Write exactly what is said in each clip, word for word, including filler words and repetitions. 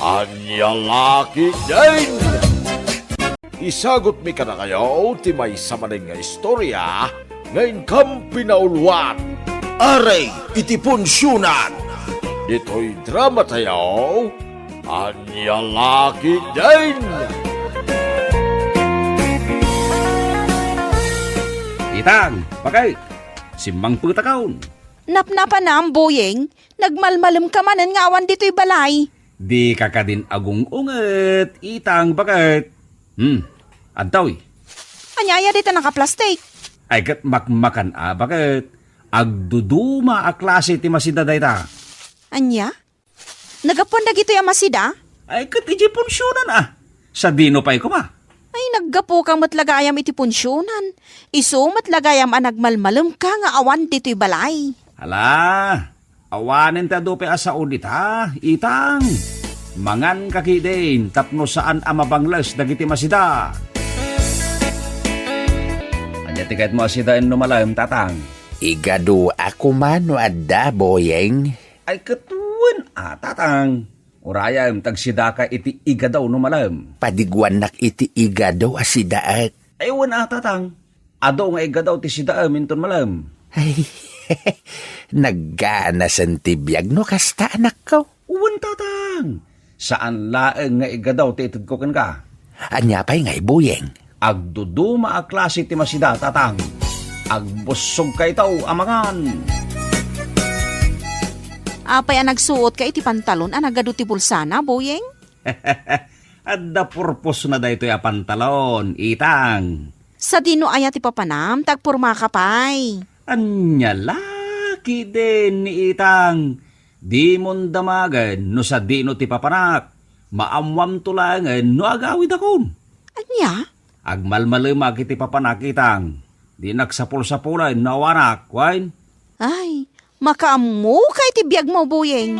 Ania la ketdin? Isagutmi kadakayo ti maysa manen nga istorya nga inkam pinauluan. Aray iti punsionan. Ditoy drama tayo, Ania la ketdin? Itang, bakit? Simmangpetakon. Napnapanam, Boyeng, nagmalmalemka manen nga awan ditoy balay. Dika kadin agung-unget, Itang, bakit? Hmm, adtoy. Ania aya dayta nakaplastik? Ay, ket makmakan a, bakit? Agduduma a klase ti masida dayta. Ania? Nagapuan dagitoy a masida? Ay, ket idiay punsionan a. Sadino pay koma? Ay, naggapuka met la gayam iti punsionan. Isu met la gayam a nagmalmalemka nga awan ditoy balay. Ala, awanen ti adu pay a sao dita, Itang. Manganka ketdin tapno saan a mabangles dagiti masida. Ania ti kayatmo a sidaen no malem, Tatang? Igado a koma no adda, Boyeng. Ay, ket wen a, Tatang. Urayem, tagsidaka iti igado no malem. Padiguannak iti igado a sidaek. Ay, wen a, Tatang. Adu nga igado ti sidaem inton malem. Ay, nagganasen ti biag no kasta, anakko. Wen, Tatang. Saan laeng nga igado ti itedko kenka. Ania pay ngay, Boyeng? Agduduma a klase ti masida, Tatang. Agbussogkayto a mangan. Apay a nagsuotka iti pantalon a nagadu ti bulsana, Boyeng? Adda purposna daytoy a pantalon, Itang. Sadino aya ti papanam, ta agpormaka pay? Ania la ketdin ni Itang. Dimon damagen no sadino ti papanak. Maammoamto laengen no agawidakon. Ania? Agmalmalemak iti papanak, Itang. Dinak sapulsapulen no awanak, wen? Ay, makaammoka iti biagmo, Boyeng.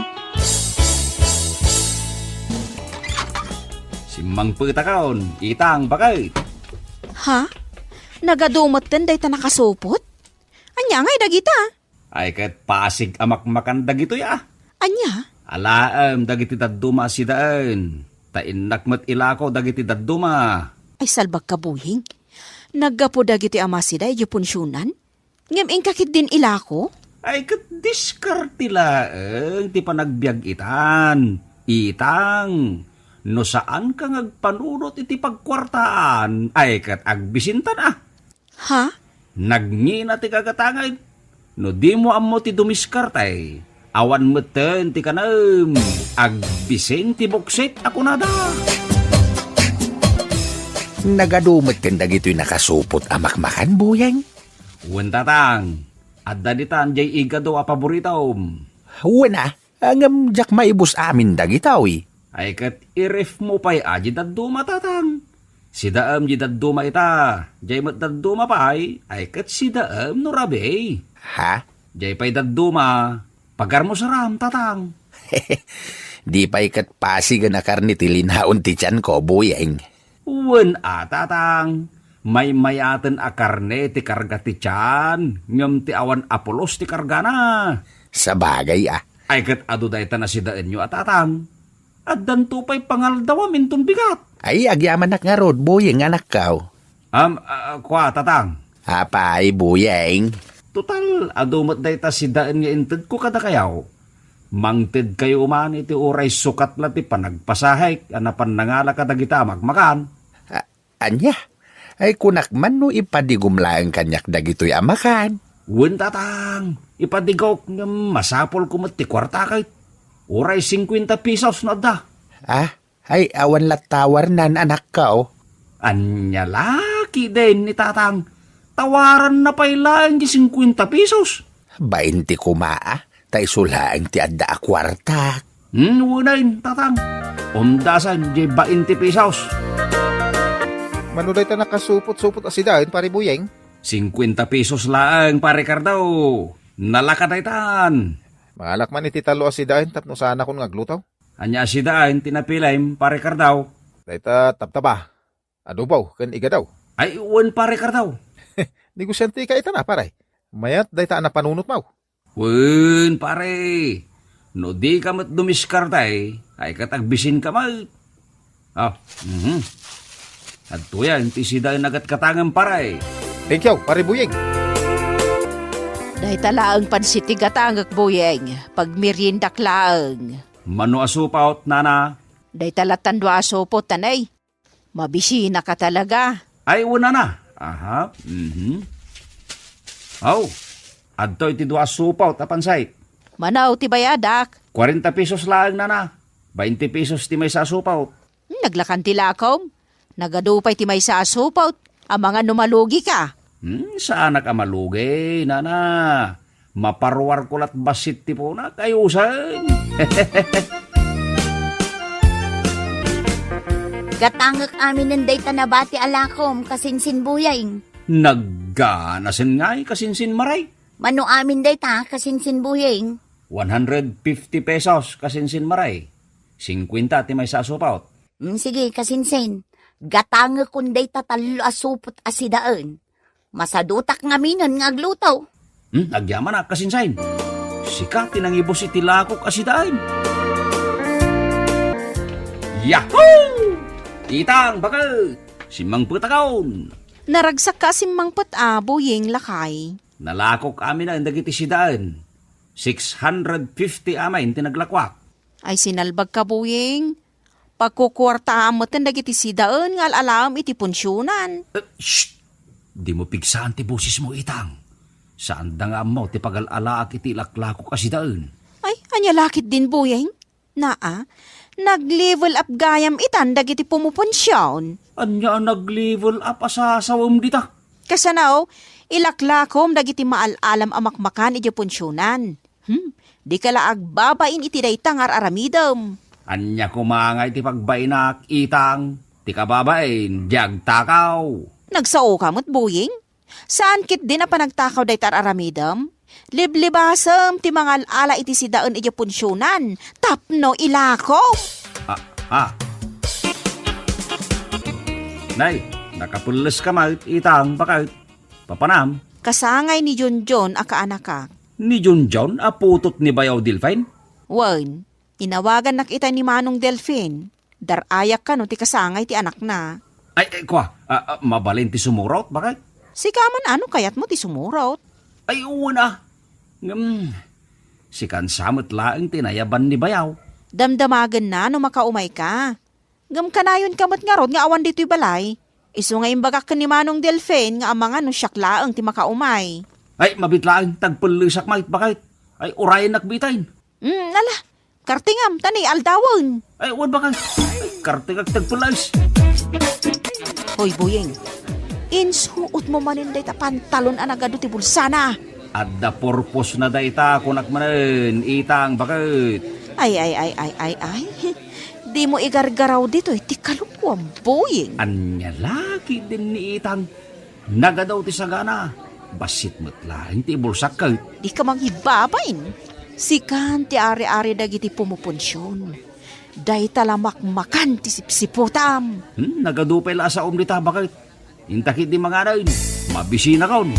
Simmangpetakon, Itang, bakit? Ha? Nagadu metten dayta nakasupot? Ania ngay dagita? Ay, ket pasig a makmakan dagitoy a. Ania? Alaem dagiti dadduma a sidaen, ta innak met ilako dagiti dadduma. Ay, salbagka, Boyeng. Naggapu dagitoy a masida idiay punsionan? Ngem inka ketdin ilako? Ay, ket diskarte laeng ti panagbiag itan, Itang. No saanka nga agpanunot iti pagkuartaan, ay, ket agbisintan a. Ha? Nagngina ti gagatanged. No dimo ammo ti dumiskarte, awan metten ti kanem. Agbisin ti buksit a kunada. Nagadu metten dagitoy nakasupot a makmakan, Boyeng? Wen, Tatang. Adda ditan diay igado a paboritom. Wen a, ngem diak maibus amin dagitoy. Ay, ket i-ref mo pay a diay dadduma, Tatang. Sidaem diay dadduma ita. Diay met dadduma pay, ay ket sidaem no rabii. Ha? Diay pay dadduma, pagarmusaram, Tatang. Di pay ket pasigen a karne ti linaon ti tianko, Boyeng. Wen a, Tatang. Maymayaten a karne ti karga ti tian, ngem ti awan a pulos ti kargana. Sabagay a. Ay, ket adu dayta a sidaenyo a, Tatang. Addanto pay pangaldawam inton bigat. Ay, agyamanak ngarud, Boyeng, anakko. Am, ah, kua, Tatang. Apay, Boyeng? Total, adu met dayta sidaen nga intedko kadakayo. Mangtedkayo man iti uray sukat la ti panagpasahek a napan nangala kadagita a makmakan. A-, ania? Ay, kunak man no ipadigom laeng kaniak dagitoy a makan. Wen, Tatang, ipadigok ngem masapulko met ti kuarta ket uray singkuenta pesos no adda. Ah, ay, awan la tawarnan, anakko. Ania la ketdin ni Tatang? Tawaranna pay laeng ti singkuenta pesos. Bainti koma a, ta isu laeng ti adda a kuartak. Hmm, unayen, Tatang. Umdasen diay bainti pesos. Mano dayta nakasupot-supot a sidaen, Pare Boyeng? Singkuenta pesos laeng, Pare Ricardo. Nalaka daytan. Mangalak man iti tallo a sidaen tapno saanakon nga agluto. Ania a sidaen ti napilim, Pare Ricardo? Dayta tabtaba, adobo, ken igado. Ay, wen, Pare Ricardo. Negosiante ka ita na, pare. Mayat dayta a napanunotmo. Wen, pare. No dika met dumiskarte, ay ket agbisinka met. Ah, mhm. Adtoyen ti sidaen a gatgatangem, pare. Thank you, Pare Buyeng. Dayta laeng pansit ti gatangek, Buyeng. Pagmeriendak laeng. Mano a supot, nana? Dayta lattan dua a supot, tanay. Mabisinaka talaga. Ay, wen, nana. Aha, mhm. Aw, adtoy ti dua a supot a pansit. Mano ti bayadak? Kuarenta pesos laeng, nana. Bainte pesos ti maysa a supot. Hmm, naglakan ti lakom. Nagadu pay ti maysa a supot. Amangan no malugika. Hmm, saanak a malugi, nana. Maparuarko lat bassit ti punak, ay usen. Gatangek aminen dayta nabati a lakom, kasinsin Buyeng. Nagganasen ngay, kasinsin Maray. Mano amin dayta, kasinsin Buyeng? One hundred fifty pesos, kasinsin Maray. Singkuenta ti maysa a supot. Mm, sige, kasinsin. Gatangekon dayta tallo a supot a sidaen. Masadutak ngaminen nga agluto. Hmm, agyamanak, kasinsin. Sika ti nangibus iti lakok a sidaen. Yahoo! Itang, baket! Simmangpetakon! Naragsakka a simmangpet a, Buyeng, lakay. Nalakok aminen dagiti sidaen. Six hundred fifty amin ti naglakuak. Ay, sinalbagka, Buyeng. Pagkukuartaam metten dagiti sidaen nga al-alaem iti punsionan. Eh, shh! Dimo pigsaan ti bosesmo, Itang. Saanda nga ammo ti pagal-alaak iti laklakok a sidaen. Ay, ania la ketdin, Buyeng? Naa, nag-level up gayam itan dagiti pumupunsion. Ania a nag-level up a sasawem dita? Kasano, ilaklakom dagiti maal-alam a makmakan idiay punsionan. Hmm, dika la agbabain iti dayta nga ar-aramidem. Ania koma nga iti pagbainak, Itang? Ti kababain, di agtakaw. Nagsaoka met, Buyeng? Saan ketdin a panagtakaw dayta ar-aramidem? Liblibasem ti mangal-ala iti sidaen idiay punsionan tapno ilakom. Ah, ah. Nay, nakapelleska met, Itang, baket. Papanam? Kasangay ni Junjun a kaanakak. Ni Junjun a putot ni Bayaw Delfin? Wen, inawagannak ita ni Manong Delfin. Dar-ayak kano ti kasangay ti anakna. Ay, ay, kua, ah, ah, mabalin ti sumurot, baket? Sika man, ano kayatmo ti sumurot? Ay, wen a. Ngem, sikan sa met laeng ti nayaban ni Bayaw. Damdamagenna no makaumayka. Ngem kanayonka met ngarud nga awan ditoy balay. Isu nga imbagak ken ni Manong Delfin nga amangan no siak laeng ti makaumay. Ay, mabit laeng, tagpellesak met, baket. Ay, urayennak bitaen. Mm, ala, kartingam, ta ni aldawen. Ay, wen, baket. Ay, kartingak, tagpellas. Hoy, Buyeng, insuotmo manen dayta pantalon a nagadu ti bulsana. Adda purpose na dayta, kunak manen, Itang, baket. Ay, ay, ay, ay, ay, ay. Dimo igargaraw ditoy ti kalukuam, Buyeng. Ania la ketdin ni Itang? Nagadu ti sagana. Bassit met laeng ti ibulsak ket. Dika mangibabain. Sikan ti ari-ari dagiti pumupunsion. Dayta la makmakan ti sipsiputam. Hmm, nagadu pay la a saom dita, baket. Inta ketdi manganen. Mabisinakon.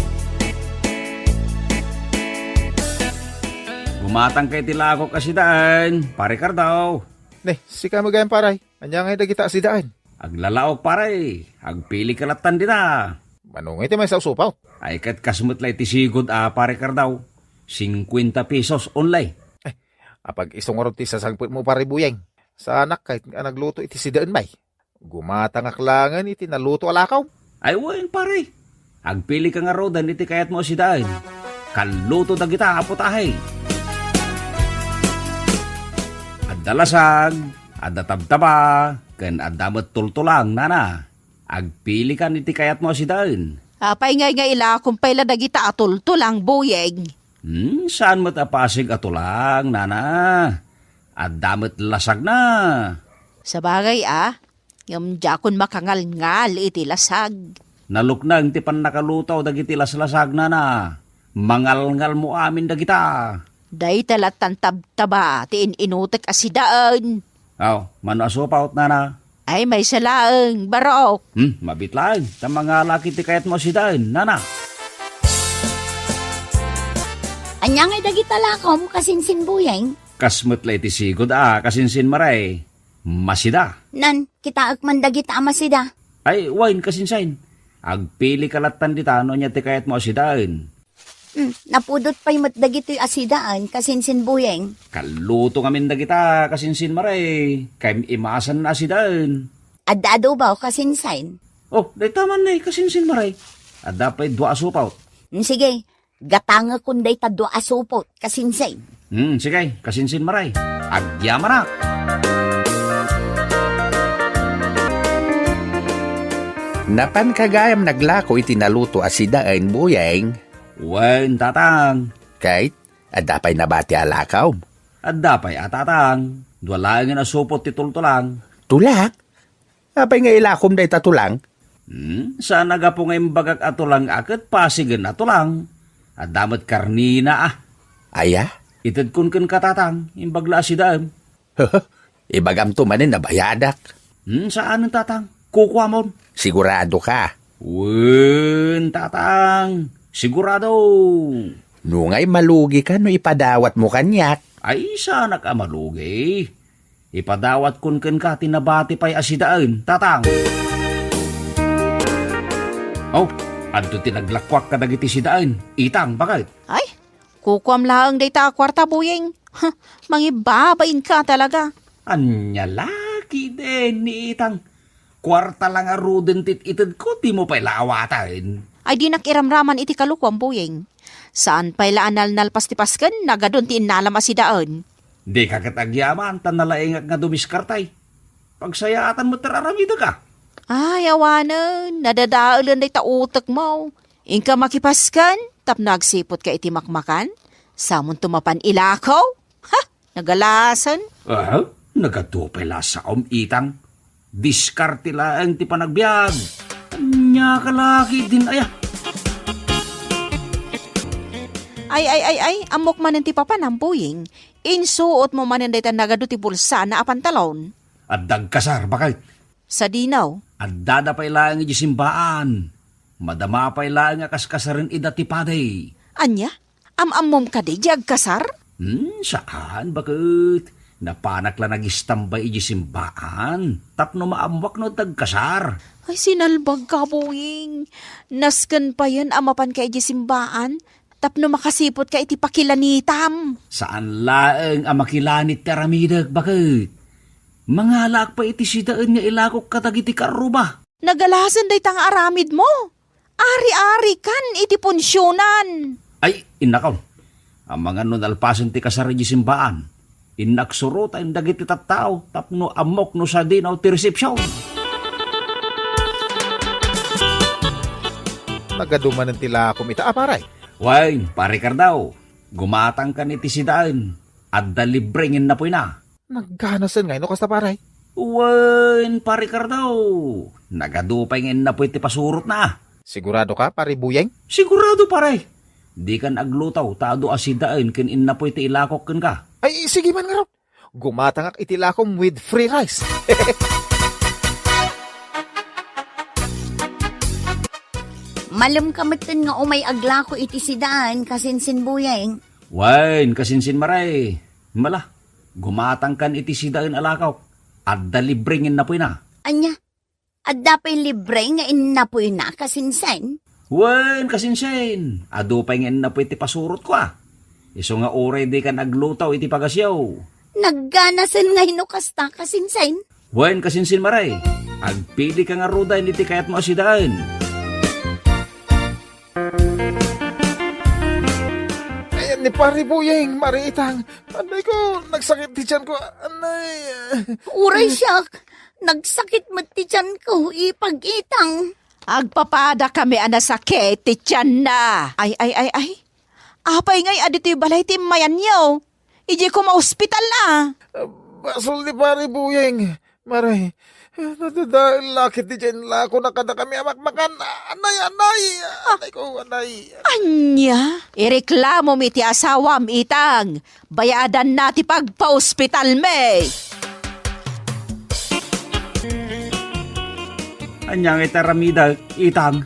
Gumatangka iti lakok a sidaen, Pare Kardao. Ne, sika met gayam, pare. Ania ngay dagita a sidaen? Aglalaok, pare. Agpilika lattan dita. Mano ngay ti maysa a supot? Ay, ket kas met la iti sigud a, Pare Kardao. Singkuenta pesos only. Ay, apag-isu ngarud ti sasangpetmo, Pare Buyeng. Saanak ket nga nagluto iti sidaen, bay. Gumatangak laengen iti naluto a lakom. Ay, wen, pare. Agpilika ngaruden iti kayatmo a sidaen. Kalluto dagita a putahe. Adda lasag, adda tabtaba, ken adda met tultulang, nana. Agpilikan iti kayatmo a sidaen. Apay ngay nga ilakom pay la dagita a tultulang, Buyeng? Hmm, saan met a pasig a tulang, nana. Adda met lasagna. Sabagay a, ngem diakon makangalngal iti lasag. Nalukneng ti pannakaluto dagiti laslasag, nana. Mangalngalmo amin dagita. Dayta lattan tabtaba ti in-inutek a sidaen. Aw, mano a supot, nana? Ay, maysa laeng, barok. Hmm, mabit laeng. Ta mangalak iti kayatmo a sidaen, nana. Ania ngay dagita lakom, kasinsin Buyeng? Kas met la iti sigud a kasinsin, Mare. Masida. Nan, kitaek man dagita a masida. Ay, wen, kasinsin. Agpili ka lattan dita no ania ti kayatmo a sidaen. Hmm, napudot pay met dagitoy a sidaen, kasinsin Boyeng. Kalluto ngamin dagita, kasinsin Mare. Kayem imasanna a sidaen. Adda adobo, kasinsin. Oh, dayta man ni, kasinsin Mare. Adda pay dua a supot. Hmm, sige, gatangekon dayta dua a supot, kasinsin. Hmm, sige, kasinsin Mare. Agyamanak. Napanka gayam naglako iti naluto a sidaen, Boyeng? Wen, Tatang. Ket, adda pay nabati a lakawm? Adda pay a, Tatang. Dua laengen a supot ti tultulang. Tulang? Apay nga ilakom dayta tulang? Hmm, saan a gapu nga imbagak a tulang a ket pasigen a tulang. Adda met karnina a. Aya? Itedkon kenka, Tatang, imbag la a sidaem. Ibagamto manen a bayadak. Hmm, saanen, Tatang. Kukuamon. Sigurado ka? Wen, Tatang. Sigurado. Nungay malugi ka no ipadawatmo kaniak. Ay, saanak a malugi. Ipadawatkon kenka ti nabati pay a sidaen, Tatang. Oh, adto ti naglakuak kadagiti sidaen, Itang, baket. Ay, kukuam laeng dayta a kuarta, Boyeng. Ha, mangibabain ka talaga. Ania la ketdin ni Itang. Kuarta la ngaruden ti it-itedko, dimo pay la awaten. Ay, dinak iramraman iti kalukuam, Boyeng. Saan pay la a nalnalpas ti pasken, nagadun ti innalam a sidaen. Dika ket agyaman, ta nalaingak nga dumiskarte. Pagsayaatan met ti aramidek a. Ay, awanen, nadadaelen dayta utekmo. Inka makipasken, tapno agsiputka iti makmakan? Samonto mapan ilakaw? Ha? Nagalasen? Ah, nagadu pay la saom, Itang. Diskarte laeng ti panagbiag. Ania ka la ketdin aya? Ay, ay, ay, ay, ammok manen ti papanam, Boyeng. Insuotmo manen dayta nagadu ti bulsana a pantalon. Adda agkasar, baket. Sadino? Addada pay laeng idiay simbaan. Madama pay laeng a kaskasaren ida ti padi. Ania? Am-ammom kadi diay agkasar? Hmm, saan, baket. Napanak la nagistambay idiay simbaan. Tapno maammoak no adda agkasar. Ay, sinalbagka, Boyeng. Nasken payen a mapanka idiay simbaan. Tapno makasiputka iti pakilanitam. Saan laeng a makilanit ti aramidek, baket. Mangalaak pay iti sidaen nga ilakok kadagiti karruba. Nagalasen dayta nga aramidmo. Ari-arikan iti punsionan. Ay, innakon. Amangan no nalpasen ti kasar idiay simbaan. Innak suroten dagiti tattao tapno ammok no sadino ti resepsion. Nagadu manen ti lakom ita a, pare? Wen, Pare Cardao, gumatangkan iti sidaen. Adda libre nga innapuyna. Nagganasen ngay no kasta, pare? Wen, Pare Cardao. Nagadu pay nga innapuy ti pasurotna. Sigurado ka, Pare Boyeng? Sigurado, pare. Dikan agluto ta adu a sidaen ken innapuy ti ilakok kenka. Ay, sige man ngarud. Gumatangak iti lakom with free rice. Malemka metten nga umay aglako iti sidaen, kasinsin Boyeng. Wen, kasinsin Mare. Mala, gumatangkan iti sidaen a lakok. Adda libre nga innapuyna. Ania? Adda pay libre nga innapuyna, kasinsin? Wen, kasinsin. Adu pay nga innapuy ti pasurotko a. Isu nga uray dikan agluto iti pagasyo. Nagganasen ngay no kasta, kasinsin? Wen, kasinsin Mare. Agpilika ngaruden iti kayatmo a sidaen. Ayan ni Pare Boyeng, Mare Itang. Anay ko, nagsakit ti tiyan ko. Anay. Uray siak, nagsakit met ti tiyan ko, Ipag-itang. Agpapada kami a nasakit ti tiyanna. Ay, ay, ay, ay. Apay ngay a ditoy balay ti immayanyo? Idiay koma ospital a. Basol ni Pare Boyeng. Mare, nadadael la ketdi diay inlakona kadakami a makmakan. Anay, anay! Anay ko, anay! Ania? Ireklamom iti asawam, Itang. Bayadanna ti pagpaospitalmi. Ania nga iti aramidek, Itang?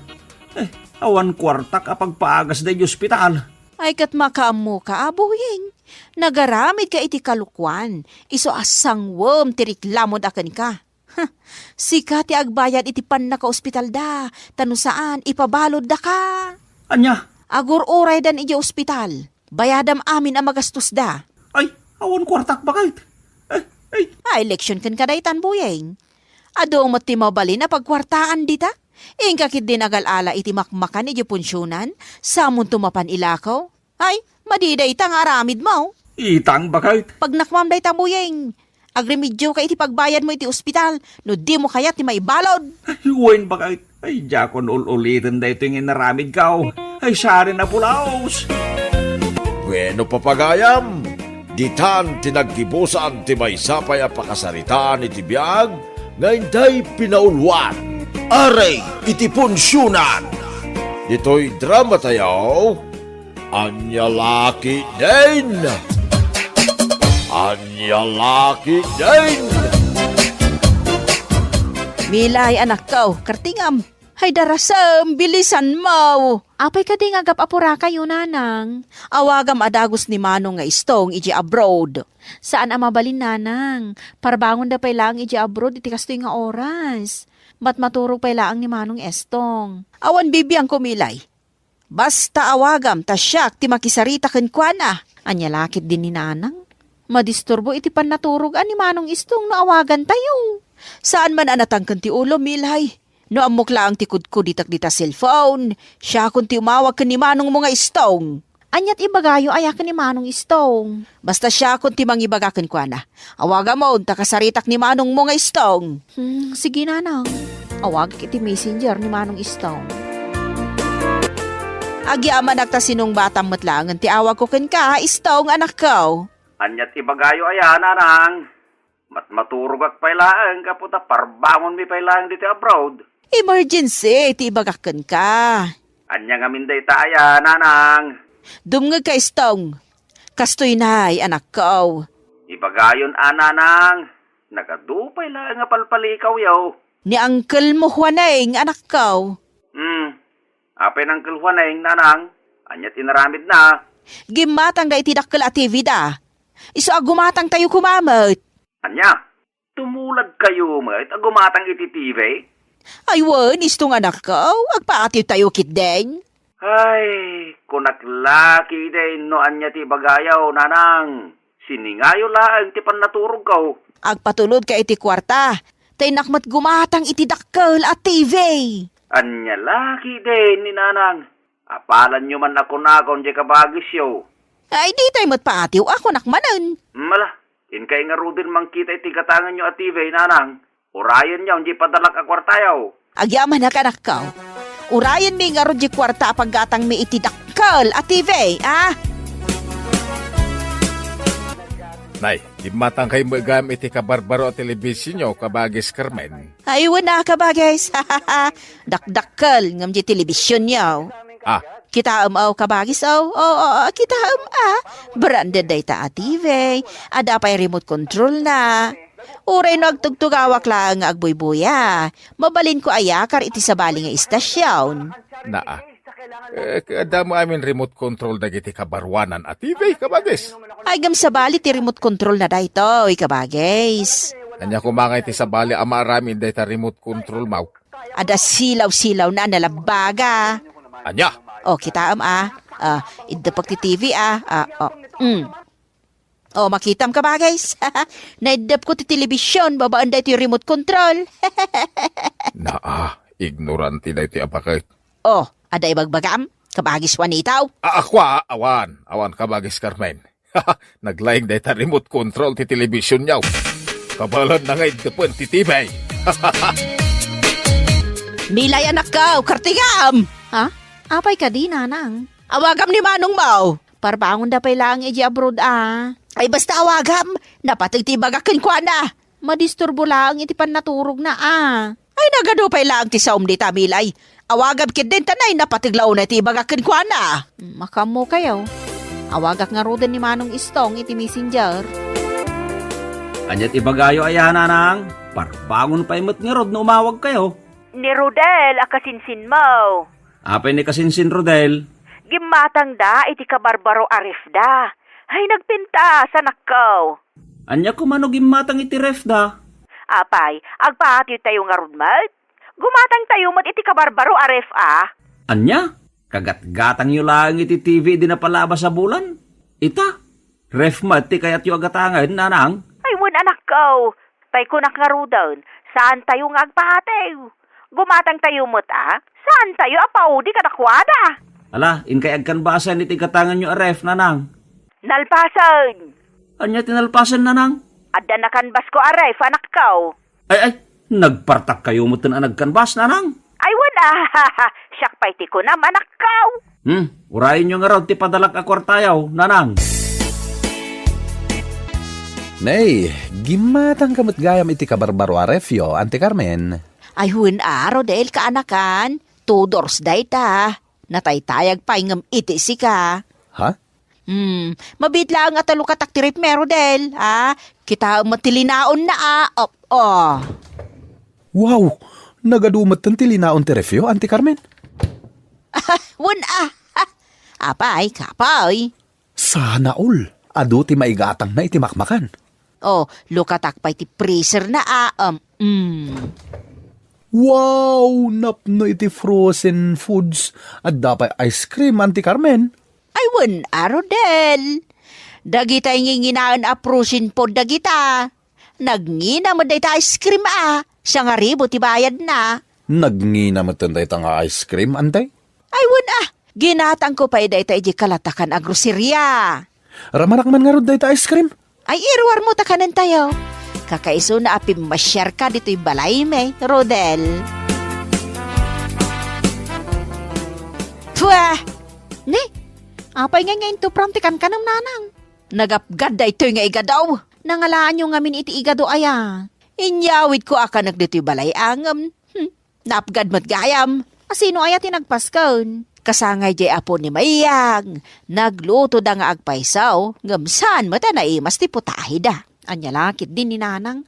Eh, awan kuartak a pagpaagasda iti ospital. Ay, ket makaammoka a, Boyeng. Nagaramidka iti kalokuan, isu a sangwem ti reklamoda kenka. Huh, sika ti agbayad iti pannakaospitalda, ta no saan, ipabaloddaka. Ania? Agur-uraydan idiay ospital. Bayadam amin a magastosda. Ay, awan kuartak, baket. Ay, ay. Ay, leksyon kenka daytan, Buyeng. Adu met ti mabalin a pagkuartaan dita. Inka ketdi nagal-ala iti makmakan idiay punsionan, samonto mapan ilako. Ay, madi dayta nga aramidmo. Itang, baket. Pagnakmam dayta, Buyeng. Agremedioka iti pagbayadmo iti ospital no dimo kayat ti maibalod. Ay, wen, baket. Ay, diakon ul-uliten daytoy nga inaramidko. Ay, siarin a pulaos. Bueno, papagayam, ditan ti naggibusan ti maysa pay a pakasaritaan iti biag nga intay pinauluan. Aray iti punsionan. Ditoy drama tayo, Ania la ketdin? Ania la ketdin? Milay, anakko, kartingam. Hay, darasem, bilisanmo. Apay kadi nga agap-apurakayo, nanang? Awagam a dagus ni Manong nga Istong idiay abroad. Saan a mabalin, nanang. Parbangonda pay laeng idiay abroad iti kastoy nga oras. Mat-, maturog pay laeng ni Manong Estong. Awan bibiangko, Milay. Basta awagam ta siak ti makisarita kenkuana. Ania la ketdin ni nanang? Madisturbo iti pannaturogan ni Manong Istong no awagantayo. Saan man a natangken ti ulo, Milay. No ammok laeng ti kudkuditak dita cellphone, siakon ti umawag ken ni manongmo nga Istong. Ania ti ibagayo aya ken ni Manong Istong? Basta siakon ti mangibaga kenkuana. Awagamon ta kasaritak ni manongmo nga Istong. Hmm, sige, nanang. Awagak iti messenger ni Manong Istong. Agyamanak ta sinungbatam met laengen ti awagko kenka, Istong, anakko. Ania ti ibagayo aya, nanang? Mat-, maturogak pay laeng gapu ta parbangonmi pay laeng ditoy abroad. Emergency ti ibagak kenka. Ania ngamin dayta aya, nanang? Dumngegka, Istong. Kastoy nay, anakko. Ibagayon a, nanang. Nagadu pay laeng a palpalikawyo. Ni Uncle mo Juaneng, anakko. Hmm. Apay ni Uncle Juaneng, nanang? Ania ti inaramidna? Gimmatangda iti dakkel a T V da. Isu a gumatangtayo koma met. Ania? Tumuladkayo met a gumatang iti T V? Ay wen, Istong, anakko, agpaatiwtayo ketdin. Ay, kunak la ketdin no ania ti ibagayo, nanang. Siningayo laeng ti pannaturogko. Agpatulodka iti kuarta, ta innak met gumatang iti dakkel a T V. Ania la ketdin ni nanang? Apalanyo man a kunakon diay kabagisyo. Ay, ditay met paatiw a kunak manen. Mala, inkay ngaruden mangkita iti gatangenyo a T V, nanang. Urayenyo diay padalak a kuartayo. Agyamanak, anakko. Urayenmi ngarud diay kuarta a paggatangmi iti dakkel a T V, a? Nay, gimmatangkayo met gayam iti kabarbaro a telebisionyo, kabagis Carmen. Ay, wen a, kabagis. Dakdakkel ngem diay telebisionyo. Ah. Kitaem, aw, kabagis, aw. Oo, oo, kitaem, a. Branded dayta a T V. Adda pay remote control na. Uray no agtugtugawak laeng nga agbuybuya, mabalinko a yakar iti sabali nga istasion. Naa. Eh, adda met amin remote control dagiti kabaruanan a T V, kabagis. Ay, ngem sabali ti remote control na daytoy, kabagis. Ania koma nga iti sabali a maaramid dayta remote control, maw? Adda silaw-silaw na a nalabbaga. Ania? O, kitaem, a. A, iddepek ti T V, a. A, o. Mm. O, makitam, kabagis. Naiddepko ti telebision babaen daytoy remote control. Naa, ignorante daytoy a baket. O, adda ibagbagam, kabagis Juanito? A, ako, a, awan. Awan, kabagis Carmen. Naglaing dayta remote control ti telebisionyo. Kabaelanna nga iddepen ti T V. Milay, anakko, kartingam! Ha? Apay kadi, nanang? Awagam ni manongmo. Parbangonda pay laeng idiay abroad, a. Ay, basta awagam. Napateg ti ibagak kenkuana. Madisturbo laeng iti pannaturogna, a. Ay, nagadu pay laeng ti saom dita, Milay. Awagam ketdin ta nay napateg la unay ti ibagak kenkuana. Mm, makaammokayo. Awagak ngaruden ni Manong Istong iti messenger. Ania ti ibagayo aya, nanang? Parbangon pay met ngarud no umawagkayo. Ni Rodel a kasinsinmo. Apay ni kasinsin, Rodel? Gimmatangda iti kabarbaro a reef da. Ay, nagpintas, anakko. Ania koma no gimmatang iti ref da? Apay, agpatewtayo ngarud met? Gumatangtayo met iti kabarbaro a ref a. Ania? Kagatgatangyo laeng iti T V idi napalabas a bulan? Ita, ref met ti kayatyo a gatangen, nanang? Ay, wen, anakko. Tay kunak ngaruden, saantayo nga agpatew. Gumatangtayo met a, saantayo a paudi kadakuada. Ala, inkay agkanbasan iti gatangenyo a ref, nanang? Nalpasen. Ania ti nalpasen, nanang? Adda nakanbasko a ref, anakko. Ay, ay, nagpartakkayo metten a nagkanbas, nanang? Ay, wen a, siak pay ti kunam, anakko. Hmm, urayenyo ngarud ti padalak a kuartayo, nanang. Nay, gimmatangka met gayam iti kabarbaro a refyo, Auntie Carmen. Ay, wen a, Rodel, kaanakan. Two doors dayta. Nataytayag pay ngem iti sika. Ha? Hmm, mabiit laeng a talukatak ti ref, Rodel, a? Kitaem met ti linaonna, a? Op, oh. Wow! Nagadu metten ti linaon ti refyo, Auntie Carmen? Wen a. Apay, kapoy. Sana all. Adu ti maigatangna iti makmakan. Oh, lukatak pay ti freezerna, a? Um, mm. Wow! Napno iti frozen foods. Adda pay ice cream, Auntie Carmen? Ay, wen a, Rodel. Dagita nginginaen a frozen food dagita. Nagngina met dayta ice cream a. Sangaribu ti bayadna. Nagngina metten dayta nga ice cream, Auntie? Ay, wen a. Ginatangko pay dayta idiay kalatakan a groceria. Ramanak man ngarud dayta ice cream? Ay, iruarmo ta kanentayo. Kakaisuna a pimmasiarka ditoy balaymi, Rodel. Pwah! Ni, apay ngay nga intupram ti kankanam, nanang? Nagapgad daytoy nga igado. Nangalaanyo ngamin iti igado aya. Inyawidko a kanek ditoy balay a ngem, hmm, napgad met gayam. A sino aya ti nagpasken? Kasangay jay apo ni Mayang. Naglutoda nga agpayso, ngem saan met a naimas ti putahida. Ania la ketdi ni Nanang?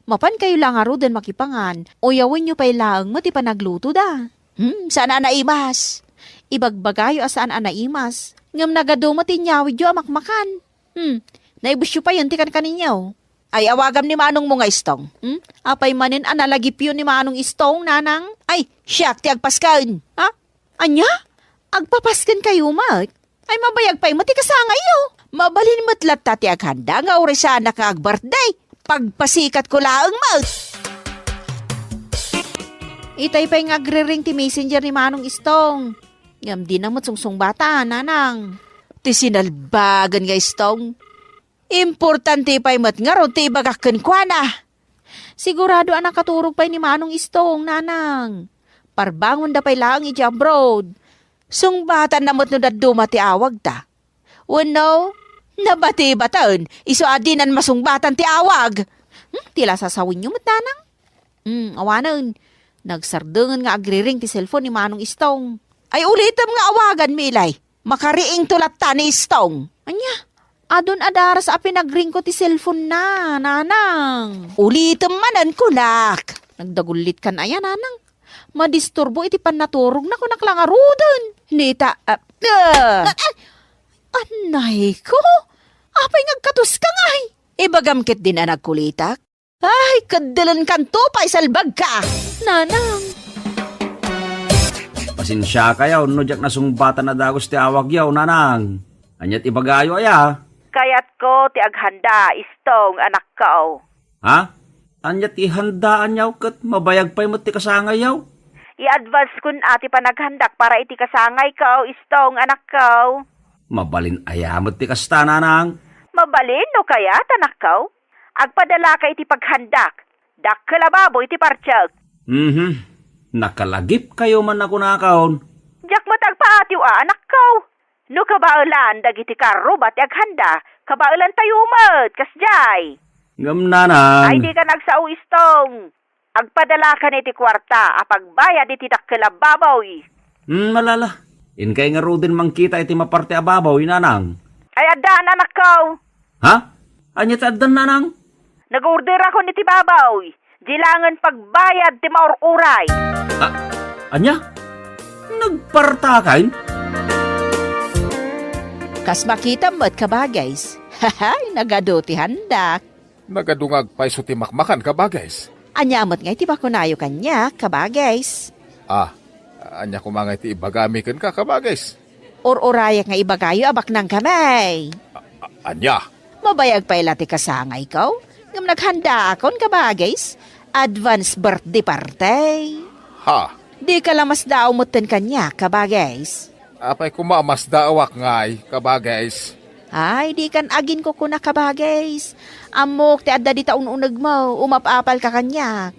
Mapankayo la ngaruden makipangan, uyawenyo pay laeng met ti panaglutoda. Hmm, saan a naimas? Ibagbagayo a saan a naimas. Ngem nagadu met ti inyawidyo a makmakan. Hmm, naibusyo payen ti kankaninyo. Ay, awagam ni manongmo nga Istong. Hmm? Apay manen a nalagipyo ni Manong Istong, Nanang? Ay, siak ti agpasken. Ha? Ania? Agpapaskenkayo met? Ay, mabayag pay met ti kasangayyo. Mabalin met latta ti aghanda nga urasanak nga agbirthday. Pagpasikatko laeng met. Itay pay nga agriring ti messenger ni Manong Istong. Ngem dina met sungsungbatan, Nanang. Ti sinalbagan nga Istong. Importante pay met ngarud ti ibagak kenkuana. Sigurado a nakaturog pay ni Manong Istong, Nanang. Parbangonda pay laeng iti abroad. Sungbatanna met no dadduma ti awagda. Wenno, nabatibaten, isu a dinan masungbatan ti awag. Hmm, ti la sasawenyo met, Nanang? Hmm, awanen. Nagsardengen nga agriring ti cellphone ni Manong Istong. Ay, ulitem nga awaganmi, ilay. Makariingto latta ni Istong. Ania? Adun a daras a pinagringko ti cellphone na, Nanang. Ulitem manen, kunak. Nagdagullitkan aya, Nanang? Madisturbo iti pannaturogna, kunak la ngaruden. Nita, ah, ah. Ah, ah, anay ko? Apay nga agkatoska ngay? Ibagam ketdin a nagkulitak? Ay, kaddelenkanto pay salbagka, Nanang. Pasensiakayo no diak nasungbatan a dagus ti awagyo, Nanang. Ania ti ibagayo aya? Kayatko ti aghanda, Istong, anakko. Ha? Ania ti ihandaanyo ket mabayag pay met ti kasangayyo? I-advance-kon a ti panaghandak para iti kasangayko, Istong, anakko. Mabalin aya met ti kasta, Nanang? Mabalin no kayat, anakko. Agpadalaka iti paghandak. Dakkel a baboy ti partek. Mhm. Nakalagipkayo man a kunakon. Diak met agpaatiw a, anakko. No kabaelan dagiti karruba ti aghanda, kabaelantayo met, kasdiay. Ngem, Nanang. Ay, dika agsao, Istong. Agpadalaka iti kuarta a pagbayad iti dakkel a baboy. Hmm, malala. Inkay ngaruden mangkita iti maparte a baboy, Nanang. Ay, addan, anakko. Ha? Ania ti addan, Nanang? Nag-orderakon iti baboy. Di laengen pagbayad ti maur-uray. Ah, ania? Nagpartakay? Kas makitam met, kabagays. Hahay, nagadu ti handak. Nagadu nga agpayso ti makmakan, kabagays. Ania met ngay ti bakunayo kaniak, kabagays? Ah, ania koma ngay ti ibagami kenka, kabagays? Ur-urayak nga ibagayo a baknangkami. A-, a-, ania? Mabayag pay la ti kasangayko, ngem naghandaakon, kabagays. Advance birthday party. Ha? Dika la masdaaw metten kaniak, kabagays. Apay koma a masdaawak ngay, kabagays? Ay, dikan aginkukuna, kabagays. Ammok ti adda dita un-unegmo, umap-apalka kaniak.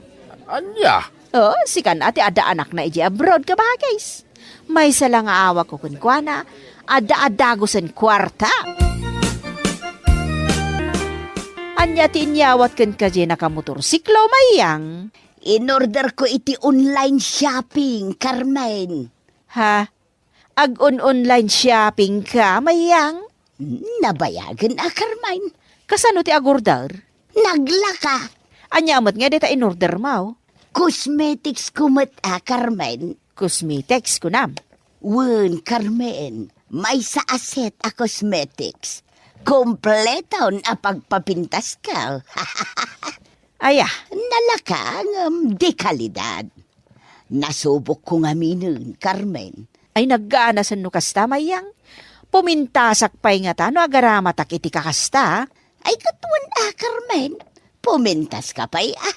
Ania? Oh, sikan a ti adda anakna idiay abroad, kabagays. Maysa la nga awagko kenkuana, adda a dagusen kuarta. Ania ti inyawat kenka diay nakamotorsiklo, Mayang? Inorderko iti online shopping, Carmen. Ha? Ag-on-online shoppingka, Mayang? Hmm, nabayagen a, Carmen. Kasano ti agorder? Naglaka. Ania met ngay dayta inordermo? Cosmetics ko met a, Carmen. Cosmetics, kunam? Wen, Carmen. Maysa a set a cosmetics. Kompleton a pagpapintasko. Aya. Nalaka ngem de kalidad. Nasubokko ngaminen, Carmen. Ay, nagganasen no kasta, Mayang. Pumintasak pay ngata no agaramatak iti kakasta. Ay, ket wen a, Carmen. Pumintaska pay a.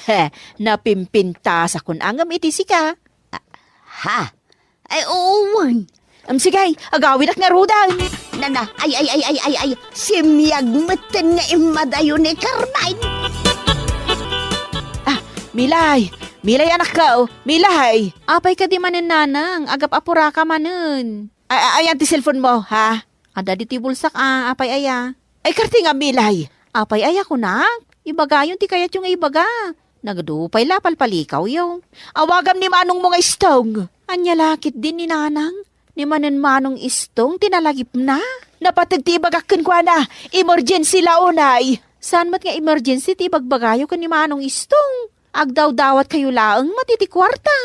He, napimpintasakon a ngem iti sika. Ah, ha? Ay, oo, wen. Em, sige, agawidak ngaruden. Nana, ay, ay, ay, ay, ay, ay, simiag metten nga immadayo ni Carmen. Ah, Milay, Milay, anakko, Milay. Apay kadi manen, nanang, agap-apuraka manen. Ay, ay, ayan ti cellphone mo, ha? Adda ditoy bulsak, ah, apay aya? Ay, karti nga, Milay. Apay aya, kunak? Ibagayon ti kayatyo nga ibaga. Nagadu pay la palpalikawyo. Awagam ni manongmo nga Istong. Ania la ketdin ni nanang? Ni manen Manong Istong ti nalagipna. Napateg ti ibagak kenkuana. Emergency la unay. Saan met nga emergency ti ibagbagayo ken ni Manong Istong? Agdawdawatkayo laeng met iti kuarta.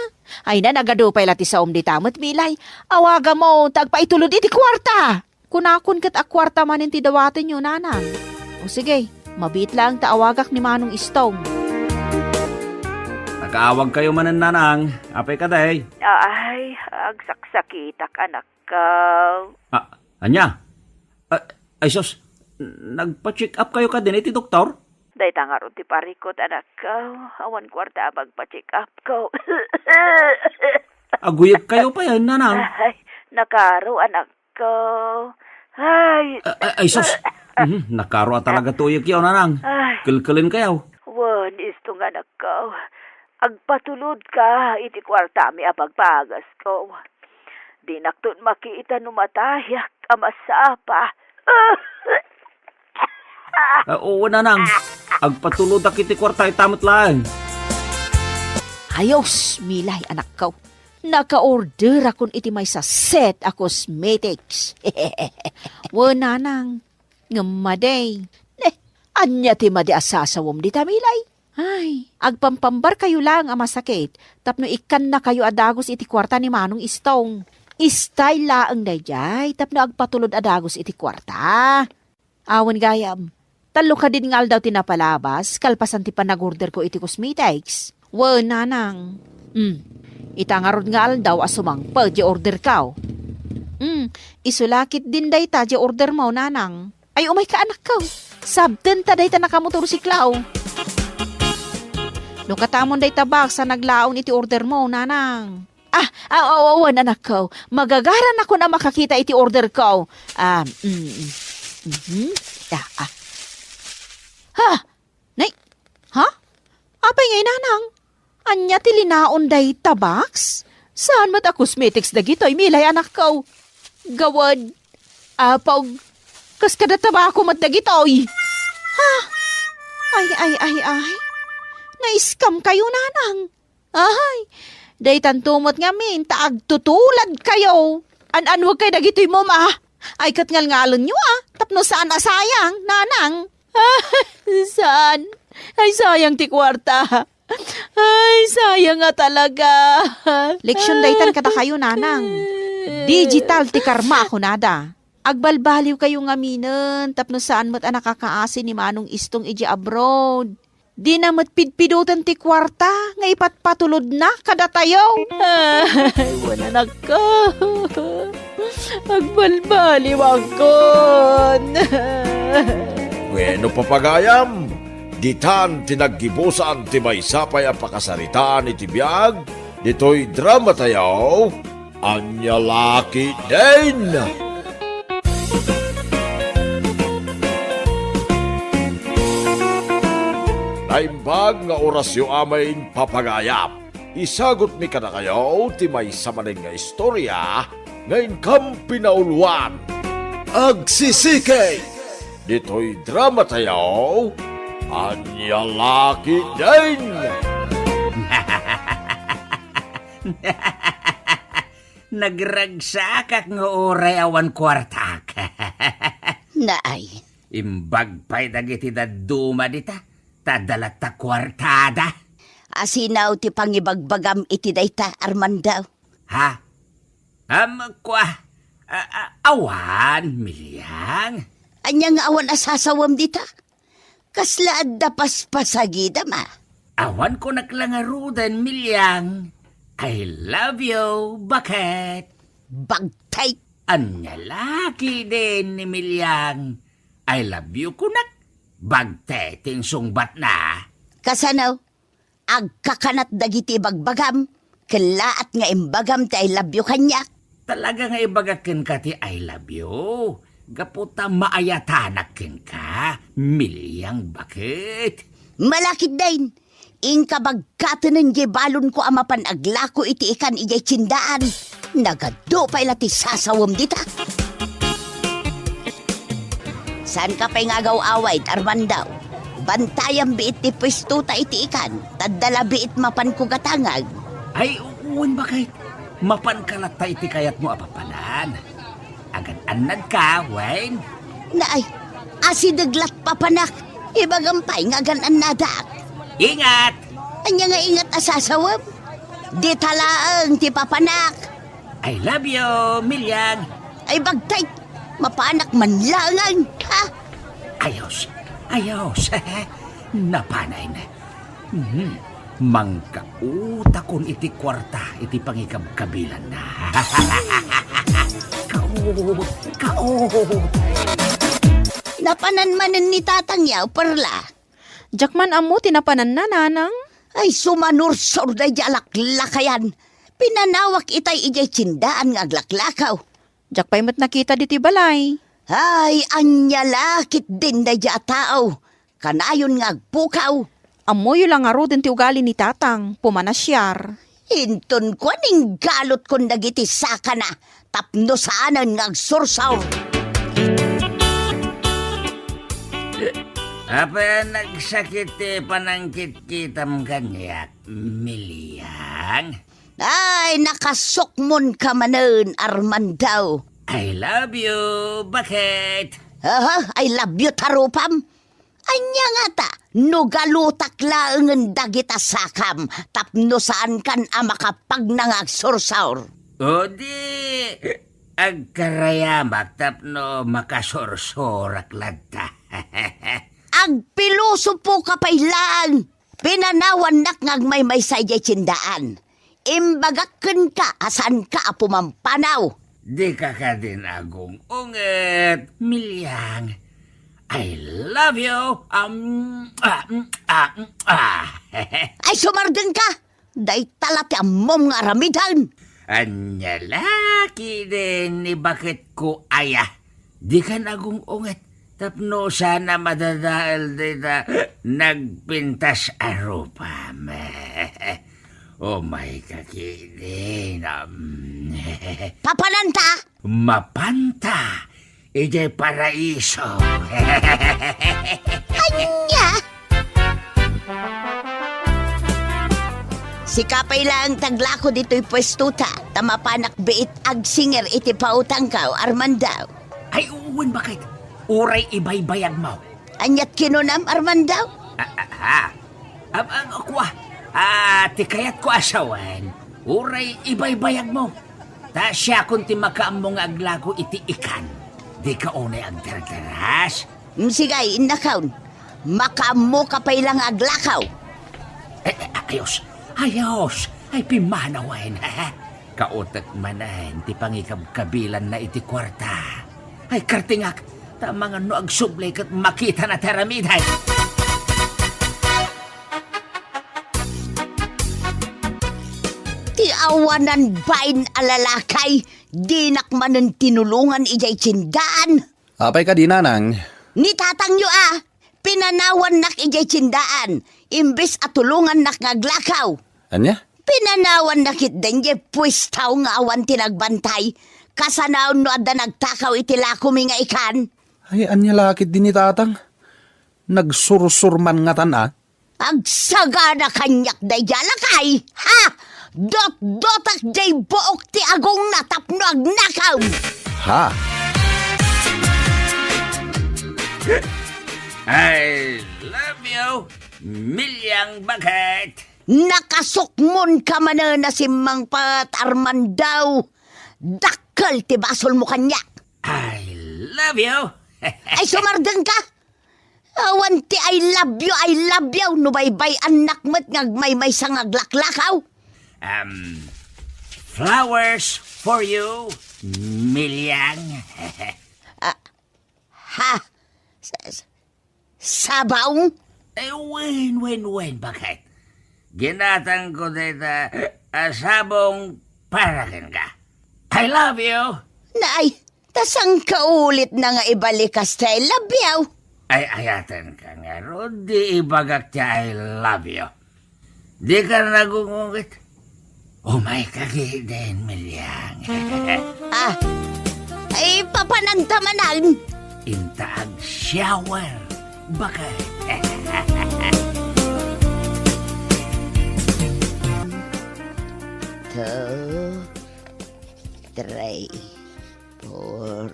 Ay na, nagadu pay la ti saom dita met, Milay. Awagamon ta agpaitulod iti kuarta. Kunakon ket a kuarta manen ti dawatenyo, nanang. O sige, mabiit laeng ta awagak ni Manong Istong. Nakaawagkayo manen, nanang. Apay kadi? Ay, agsaksakitak, anakko. Ah, ania? Ah, ay sus, nagpa-check up kayo kadin iti doktor? Dayta ngarud ti parikut, anakko. Awan kuarta a magpa-check up ko. Aguyeg kayo pay, nanang. Ay, nakaro, anakko. Ay. A-, a-, ay, sus. Mhm, nakaro a talaga ti uyegyo, nanang. Ay. Kelkelen kayo. Wen, Istong, anakko. Agpatulodka iti kuartami a pagpagasko. Dinakton makita no matayak a masapa. Ah, oo, nanang. Agpatulodak iti kuarta ita met laeng. Ayos, Milay, anakko. Naka-orderakon iti maysa set a cosmetics. Wen, nanang. Ngem madi. Ne, ania ti madi a sasawem dita, Milay? Ay, agpampambarkayo laeng a masakit tapno ikkannakayo a dagus iti kuarta ni Manong Istong. Style laeng daydiay tapno agpatulod a dagus iti kuarta. Awan gayam, tallo kadin nga aldaw ti napalabas kalpasan ti panagorderko iti cosmetics. Wen, nanang. Hmm. Ita ngarud nga aldaw a sumangpet ti orderko. Hmm. Isu la ketdin dayta ti ordermo, nanang. Ay, umayka, anakko. Sabtenta dayta nakamotorsiklaw. No katamon dayta box a naglaon iti ordermo, nanang. Ah, ah, aw, awan, anakko. Magagaranakon a makakita iti orderko. Ah, mm, mm. Mhm. Ah, ah. Ha? Nay? Ha? Apay ngay, nanang? Ania ti linaon dayta box? Saan met a cosmetics dagitoy, Milay, anakko? Gawad, apog, kas kada tabako met dagitoy. Ha? Ay, ay, ay, ay. Na-scam kayo, nanang. Ay, daytanto met ngamin ta agtutulad kayo. An-anwag kay dagitoy moma. Ay, ket ngalngalenyo, a, tapno saan a sayang, nanang. Saan? Ay, sayang ti kuarta. Ay, sayang nga talaga. Leksyon daytan kadakayo, nanang. Digital ti karma a kunada. Agbalbaliwkayo ngaminen tapno saan met a nakakaasi ni Manong Istong idiay abroad. Dina met pidpidoten ti kuarta nga ipatpatulodna kadatayo. Ay, wen, anakko. Agbalbaliwakon. Wenno, papagayam, ditan ti naggibusan ti maysa pay a pakasaritaan iti biag ditoy dramatayo. Ania la ketdin? Naimbag nga orasyo amin, papagayam. Isagutmi kadakayo ti maysa manen nga istoria nga inkam pinauluan. Agsisiki! Ditoy dramatayo, Ania la ketdin? Nagragsakak nga uray awan kuartak. Naay. Imbag pay dagiti dadduma dita, ta adda latta kuartada. Asino ti pangibagbagam iti dayta, Armando? Ha? Am, kua, a, a, awan, Miliang. Ania nga awan a sasawem dita? Kasla adda paspasagidam a? Awan kunak la ngaruden, Miliang. I love you, baket. Bagtay. Ania la ketdin ni Miliang? I love you kunak. Bagtay ti insungbatna. Kasano? Agkakanat dagiti ibagbagam, kellaat nga imbagam ti I love you kaniak. Talaga nga ibagak kenka ti I love you, gapu ta maayatanak kenka, Miliang baket. Malakid dain, inka bagkatenen diay balonko a mapan aglako iti ikan idiay tiendaan. Nagadu pay la ti sasawem dita. Saanka pay nga agaw-away, Armando. Bantayam biit ti puestota iti ikan, ta adda la biit mapanko gatangag. Ay, wen, baket. Mapanka latta iti kayatmo a papanan. Agan-annadka, wen? Naay, asideg lat papanak. Ibagam pay nga agan-annadak. Ingat! Ania nga ingat a sasawem? Dita laeng ti papanak. I love you, Miliang. Ay, bagtay! Mapanak man laengen, ha? Ayos, ayos. Napanen. Mhm. Mangkautakon iti kuarta iti pangikabkabilanna. Kaot, kaot. Napanan manen ni Tatang yaw, Perla. Diak man ammo ti napananna, nanang. Ay, sumanursor daydi a laklakayan. Pinanawak itay idiay tiendaan nga aglaklakaw. Diak pay met nakita ditoy balay. Ay, ania la ketdin daydi a tao. Kanayon nga agpukaw. Ammoyo la ngaruden ti ugali ni Tatang, pumanasiar. Inton kuan, inggalotkon dagiti sakana tapno saanen nga agsursor. Apay a nagsakit ti panangkitkitam kaniak, Miliang? Ay, nakasukmonka manen, Armando. I love you, baket. Aha, I love you, tarupam. Ania ngata, no galutak laengen dagita sakam tapno saankan a makapagna nga agsursor? O di, agkarayamak tapno makasursurak latta. Agpilosopoka pay laeng. Pinanawannak nga agmaymaysa idiay tiendaan. Imbagak kenka a saanka a pumampanaw. Dika kadin agung-unget, Miliang. I love you. Um, ah, mm, ah, mm, ah. Ay, sumardengka! Dayta la ti ammom nga aramiden. Ania la ketdin ni baketko aya? Dikan agung-unget tapno saan a madadael dayta nagpintas a rupam. Umayka ketdin, um. Papananta? Mapanta idiay paraiso. Ania? Sika pay laeng ti aglako ditoy puestota, ta mapanak biit agsinger iti pautangko, Armando. Ay, wen, baket. Uray ibaybayagmo. Aniat kinunam, Armando? Ah, ah, ah. Am-, am-, kua, ah, ti kayatko a sawen, uray ibaybayagmo. Ta siakon ti makaammo nga aglako iti ikan. Dika unay agdardaras? Mm, sige, innakon. Makaammoka pay la nga aglakaw. Eh, eh, ayos, ayos. Ay, pimmanawen, ha? Kautek manen ti pangikabkabilanna iti kuarta. Ay, kartingak, ta amangan no agsubli ket makitana ti aramiden. Ti awanan bain a lalaki, dinak manen tinulongan idiay tiendaan. Apay kadi, nanang? Ni tatangyo a, pinanawannak idiay tiendaan, imbes a tulongannak nga aglakaw. Ania? Pinanawannak ketdi idiay puestaw nga awan ti nagbantay, kasano no adda nagtakaw iti lakomi nga ikan. Ay, ania la ketdi ni tatang? Nagsursur man ngatan a? Agsagana kaniak daydiay a lakay, ha? Dotdotak diay buok ti agongna tapno agnakaw! Ha? I love you, Milyang Baket. Nakasukmonka manen a simmangpet, Armando. Dakkel ti basolmo kaniak. I love you. Ay, sumardengka? Awan ti I love you, I love you, no baybay-annak met nga agmaymaysa nga aglaklakaw. Um, flowers for you, Milyang. Ah, ha? Sa-, sa-, sabong? Eh, wen, wen, wen, Baket? Ginatangko dayta a sabong para kenka. I love you. Nay, ta saan ka ulit na nga ibalikas ti I love you? Ay, ayatenka ngarud, di ibagak ti I love you. Dika nagungugit. Umayka ketdin, Milyang. Ah, ay, papananta manen. Inta agshower, Baket. Two, three, four,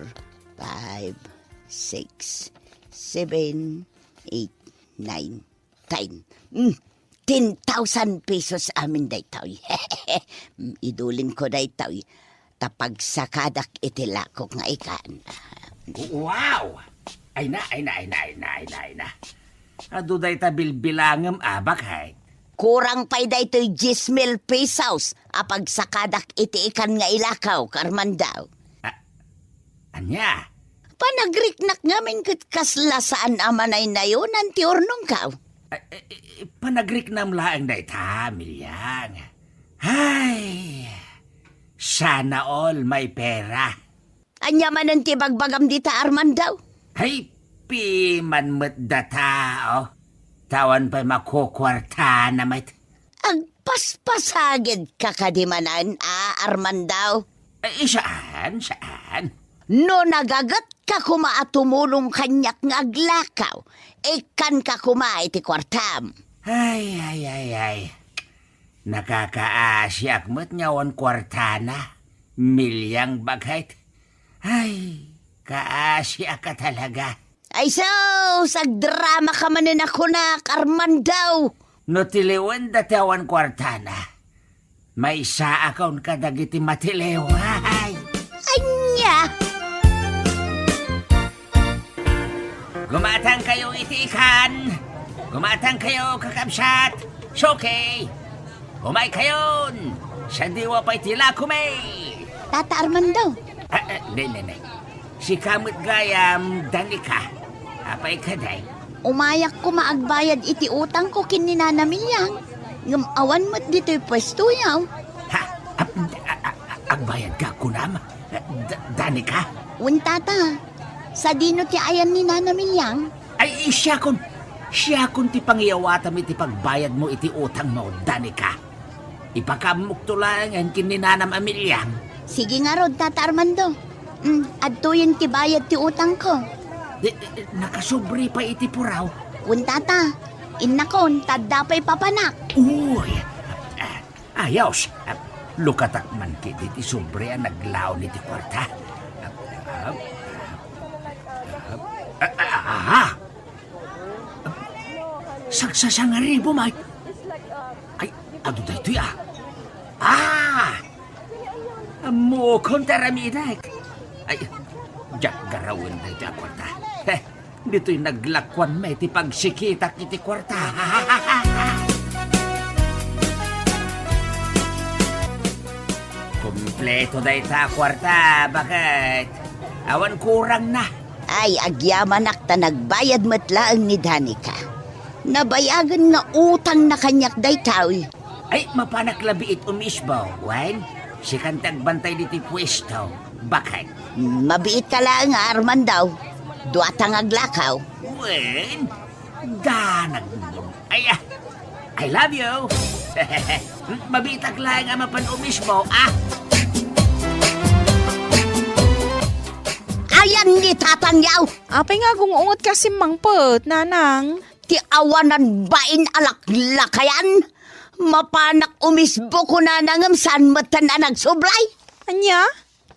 five, six, seven, eight, nine, ten. Mm, ten thousand pesos amin daytoy. Mm, idulinko daytoy ta pagsakadak iti lakok nga ikan. Wow! Ay na, ay na, ay na, ay na, ay na, ay na. Adu dayta bilbilangem, Baket. Kurang pay daytoy diez mil pesos a pagsakadak iti ikan nga ilakaw, Armando. Ah, ania? Panagriknak ngamin ket kasla saan a manaynayonan ti urnongko. Ah, eh, eh, panagriknam laeng dayta, Milyang. Ay, sana all may pera. Ania manen ti ibagbagam dita, Armando? Ay, piman met data, oh. Ta awan pay makukuartana met. Agpaspasagidka kadi manen, a, Armando? Eh, saan, saan? No nagagetka koma a tumulong kaniak nga aglakaw, ikkanka koma iti kuartam. Ay, ay, ay, ay. Nakakaasiak met nga awan kuartana. Milyang Baket. Ay, kaasiak a talaga. Ay sus, agdramaka manen a kunak, Armando. No tiliwenda ti awan kuartana, maysaakon kadagiti matiliw. Ay! Ania? Gumatangkayo iti ikan. Gumatangkayo, kakabsat. Suki. Umaykayon. Sadiwa pay ti lakomi. Tata Armando. Ah, ah, ne, ne, ne. Sika met gayam, Danica. Apay kadi? Umayak koma agbayad iti utangko ken ni Nana Milyang. Ngem awan met ditoy puestoyo. Ha? Ag-, a-, a-, agbayadka kunam? Da-, Danica? Wen, tata. Sadino ti ayan ni Nana Milyang? Ay, siakon. Siakon ti pangiyawatam iti pagbayadmo iti utangmo, Danica. Ipakaammokto laengen ken ni Nanam a Milyang. Sige ngarud, Tata Armando. Mm, adtoyen ti bayad ti utangko. Eh, eh, nakasubri pay iti puraw. Wen, tata. Innakon, ta adda pay papanak. Uy! Ah, ayos. Ah, lukatak man ketdi ti sobre a naglaon iti kuarta. Ah, ah, ah, ah, ah, ah. Sagsasangaribo, may. Ay, adu daytoy, ah. Ah! Ammokon ti aramidek. Ay, Diak garawen daytoy a kuarta. Heh, ditoy naglakuan met ti pagsikitak iti kuarta. Kompleto dayta a kuarta, baket? Awan kurangna. Ay, agyamanak ta nagbayad met laeng ni Danica. Nabayagen nga utangna kaniak daytoy. Ay, mapanak la biit umisbo, wen? Sikan ti agbantay ditoy puesto. Baket? Mabiit ka laeng, Armando. Duata nga aglakaw. Wen? Danag mo. Ay, ah. I love you. Mabitak laeng a mapan umisbo, ah. Ayan ni Tatang Yaw. Apay nga agung-unget ka simmangpet, Nanang? Ti awanan bain a laklakayan. Mapanak umisbo kunana ngem saan metten a nagsublay. Ania?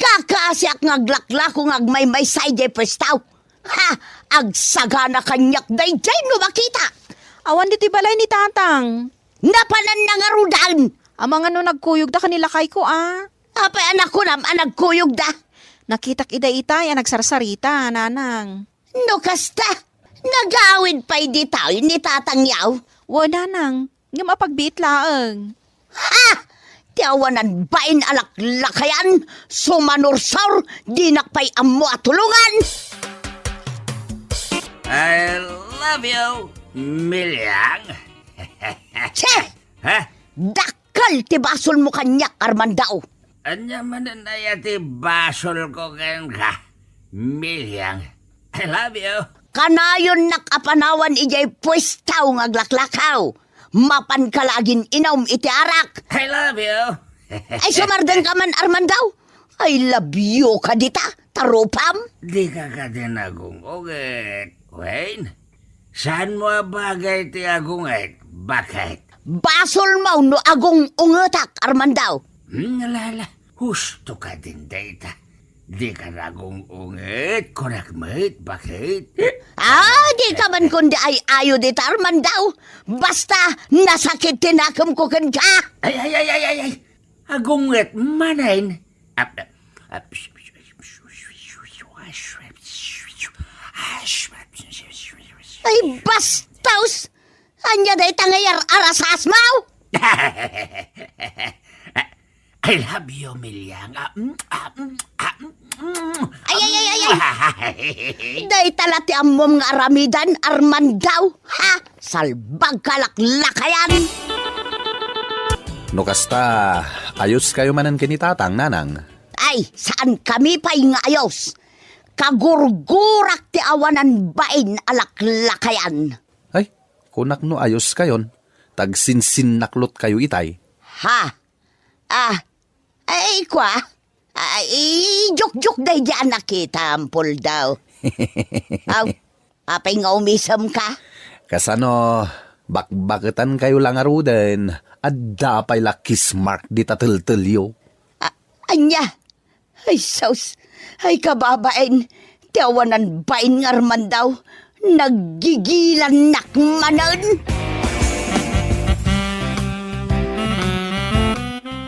Kakasiak nga aglaklako nga agmaymaysa idiay puestaw. Ha! Agsagana kaniak daydiay no makitak. Awan ditoy balay ni Tatang. Napananna ngaruden. Amangan no nagkuyogda ken ni lakayko, a. Apay a nakunam a nagkuyogda? Nakitak ida itay a nagsarsarita, Nanang. No kasta, nagawid pay ditoy ni Tatang Yaw? Wen, Nanang. Ngem apagbiit laeng. Ha! Ti awanan bain a laklakayan, sumanursor, dinak pay ammo a tulongan! I love you, Milyang. Che! Ha? Dakkel ti basolmo kaniak, Armando. Ania manen aya ti basolko kenka, Milyang? I love you. Kanayonnak a panawan idiay puestaw nga aglaklakaw. Mapanka la agin-inum iti arak. I love you. Ay, sumardengka man, Armando. I love you ka dita, tarupam. Dika kadi nagung-unget, wen? Saanmo a bagay ti agunget? Baket? Basolmo no agung-ungetak, Armando. Hmm, ala, ala. Husto kadin dayta. Dika nagung-unget, kunak met, baket? Ah, dika man kundi ay-ayo dita, Armando. Basta, nasakit ti nakemko kenka. Ay, ay, ay, ay, ay, ay. Agunget manen. Ap-, ap-, Ay, bastos! Ania dayta nga iyar-arasasmo? I love you, Milyang. Ah, mm, ah, mm, ah, mm, mm. Ay, ay, ay, ay, ay. Dayta la ti ammom nga aramidan, Armando. Ha? Salbag ka laklakayan. No kasta, ayos kayo manen ken ni Tatang, Nanang? Ay, saan kami pay nga ayos? Kagurgurak ti awanan bain a laklakayan. Ay, kunak no ayos kayon, tagsinsinnaklot kayo itay. Ha? Ah, ay, kwa? Ay, jokjok daydi a nakitam, Puldaw. Aw, apay nga umisemka? Kasano, bakbaketan kayo la ngaruden, adda pay la kiss mark dita teltelyo. A-, ania? Ay, sus! Ay, kababain! Ti awanan bain nga Armando, naggigilannak manen!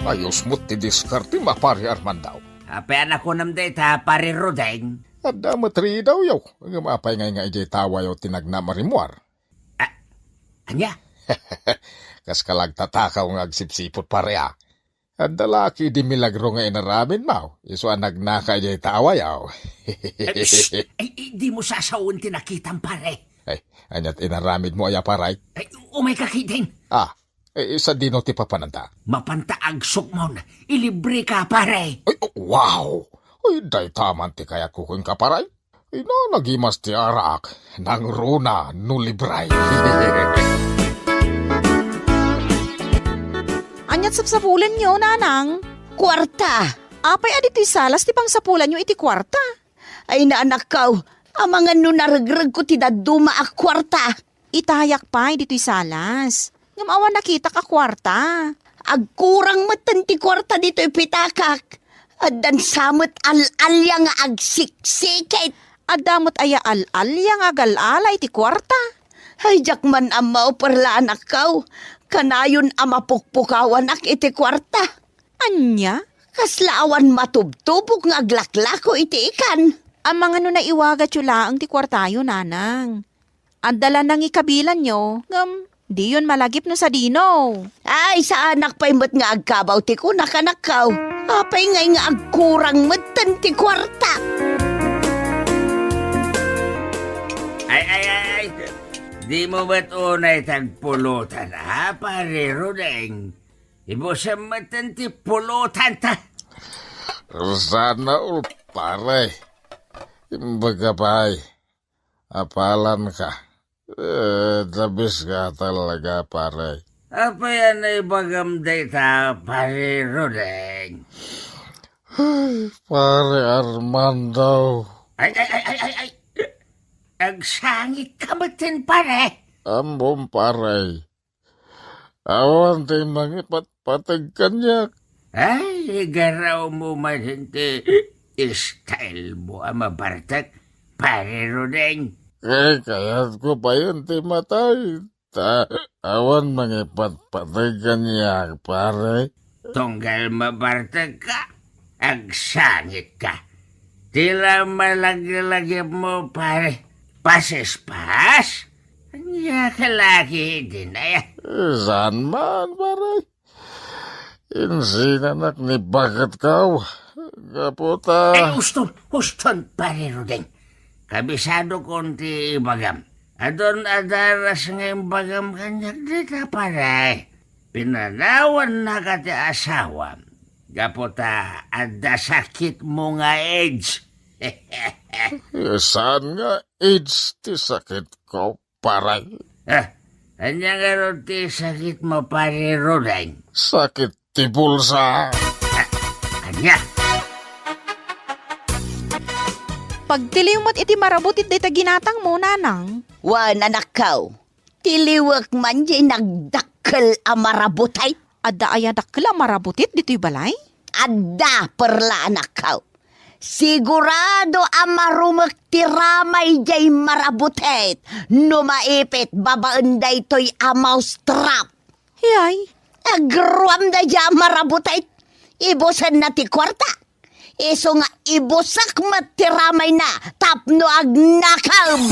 Ayos met ti diskartem a, Pare Armando. Apay a nakunam dayta, Pare Rodeng? Adda met ridaw yo, ngem apay ngay nga idiay tawayo ti nagna a rimmuar? Ah, ania? Kas ka la agtatakaw nga agsipsiput, pare, a. Adda la ketdi milagro nga inaramidmo, isu a nagnaka idiay tawayo. Eh, shh! Ay, ay, dimo sasawen ti nakitam, pare. Ay, aniat inaramidmo aya, pare? Ay, umayka ketdin. Ah, eh, sadino ti papananta? Mapanta agsukmon, ilibreka, pare. Ay, oh, wow! Ay, dayta man ti kayatko kenka, pare. Ina, nagimas ti arak, nangruna no libray. Aniat sapsapulenyo, Nanang? Kuarta. Apay a ditoy salas ti pangsapulanyo iti kuarta? Ay, naanakkaw, amangan no naregregko ti dadduma a kuarta. Itayak pay ditoy salas. Ngem awan nakitak a kuarta. Agkurang metten ti kuarta ditoy pitakak. Addan sa met al-alia nga agsiksikit. Adda met aya al-alia nga agal-ala iti kuarta? Ay, diak man ammao, perla, anakkaw. Kanayon a mapukpukawanak iti kuarta. Ania? Kasla awan matubtubok nga aglaklako iti ikan. Amangan no naiwagatyo laeng ti kuartayo, nanang. Adda la nangikabilanyo, ngem diyon malagip no sadino. Ay, saanak pay met nga agkabaw ti kunak, anakko. Apay ngay nga agkurang metten ti kuarta? Ay, ay, ay, ay. Di mo met unay tagpulutan, ha, Pare Rudeng? Ibusem metten ti pulutanta. Sana all, pare. Imbaga pay, apalanka. Eh, dabis ka talaga, pare. Apay a naibagam dayta, Pare Rudeng? Ay, Pare Armando. Ay, ay, ay, ay, ay, ay. Agsangit ka metten, pare. Ammom, pare. Awan ti mangipatpateg kaniak. Ay, igaraw mo man ti style mo a mabartek, Pare Rudeng. Eh, kayatko payen ti matay. Ta, awan mangipatpateg kaniak, pare. Tunggal mabartek ka, agsangit ka. Tila malaglagip mo, pare. Pasispas? Ania ka lagi dinaya? Saan man, pare? Insinanak ni baket kaw. Gaputa. Ay, uston, uston, Pare Rudeng. Kabisadokon ti ibagam. Adun a daras nga imbagam kaniak dita, pare. Pinanawanna ka ti asawam. Gaputa, adda sakit mo nga AIDS. Saan nga AIDS ti sakit ko, pare? Ah, ania ngarud ti sakit mo, Pare Rudeng? Sakit ti bulsa. Ah, ania? Pagtiliw met iti marabutit dayta ginatang mo, nanang. Wen, anakko. Tiliwek man jay nagdakkel a marabutit. Adda aya dakkel a marabutit ditoy balay? Adda, perla, anakko. Sigurado a marumek ti ramay jay marabutit no maipit babaen daytoy a mousetrap. Yay. Agruam dayjay a marabutit. Ibusenna ti kuarta. Isu nga ibusak met ti ramayna tapno agnakem.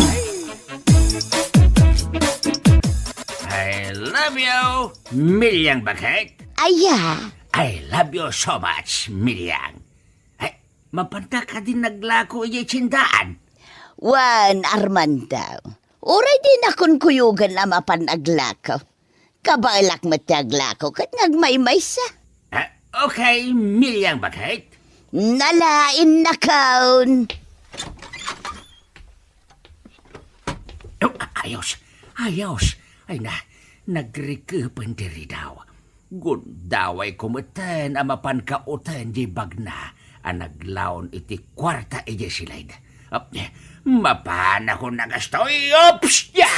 I love you, Milyang Baket. Aya? I love you so much, Milyang. Ay, mapanta kadi naglako idiay tiendaan? Wen, Armando. Uray di nakunkuyogan a mapan aglako. Kabaelak met ti aglako ket nga agmaymaysa. Ah, okay, Milyang Baket. Nalainnaken. Oh, ayos, ayos. Ay na, nagrikepen ti ridaw. Gundawayko metten a mapan kauten di bagna a naglaon iti kuarta idiay silid. Ap-, mapanakon a gastoy. Oops! Ya!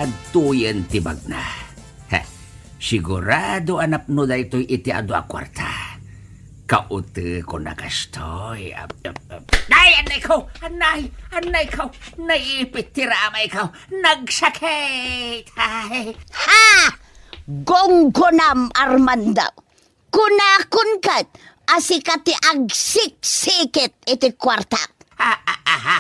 Adtoyen ti bagna. Heh, sigurado a napno daytoy iti adu a kuarta. Kautekon a gastoy. Ap-, ap-, ap-, ay, anayko! Anay! Anayko! Naipit ti ramayko! Nagsakit! Ay! Ha! Gunggonam, Armando! Kunakon ket a sika ti agsiksikit iti kuartak. Ah, ah, aha.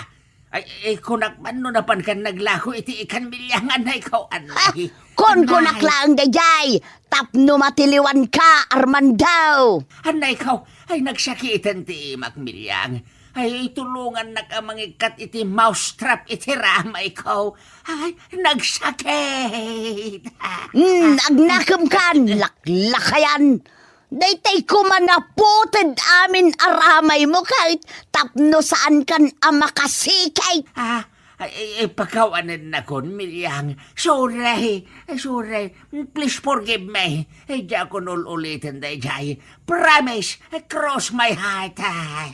Ay, eh, kunak man no napankan naglako iti ikan, Milyang, anayko, anay. Ha? Kon kunak laeng dayjay, tapno matiliwanka, Armando. Anayko, ay nagsakiten ti imak, Milyang. Ay, tulongannak a mangikkat iti mousetrap iti ramayko. Ay, nagsakit. Hmm, agnakemkan, laklakayan. Daytay koma naputed amin a ramaymo ket tapno saankan a makasikit. Ah, ay, ay, ay, pakawanennakon, Milyang. Sorry, sorry. Please forgive me. Ay, diakon ul-uliten dayjay. Promise, cross my heart.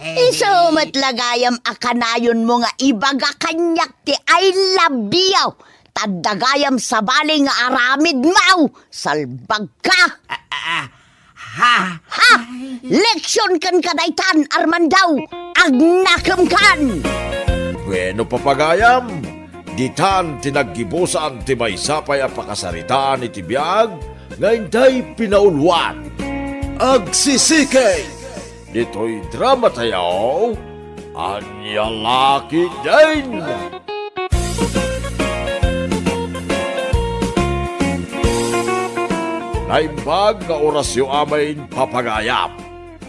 Isu met la gayam a kanayonmo nga ibaga kaniak ti I love you. Ta adda gayam sabali nga aramidmo. Salbagka. Ah, ah, ah. Ha? Ha? Leksion kenka daytan, Armando. Agnakemkan. Bueno, papagayam, ditan ti naggibusan ti maysa pay a pakasaritaan iti biag nga intay pinauluan. Agsisike! Ditoy dramatayo, ania la ketdin? Naimbag nga orasyo amin, papagayam.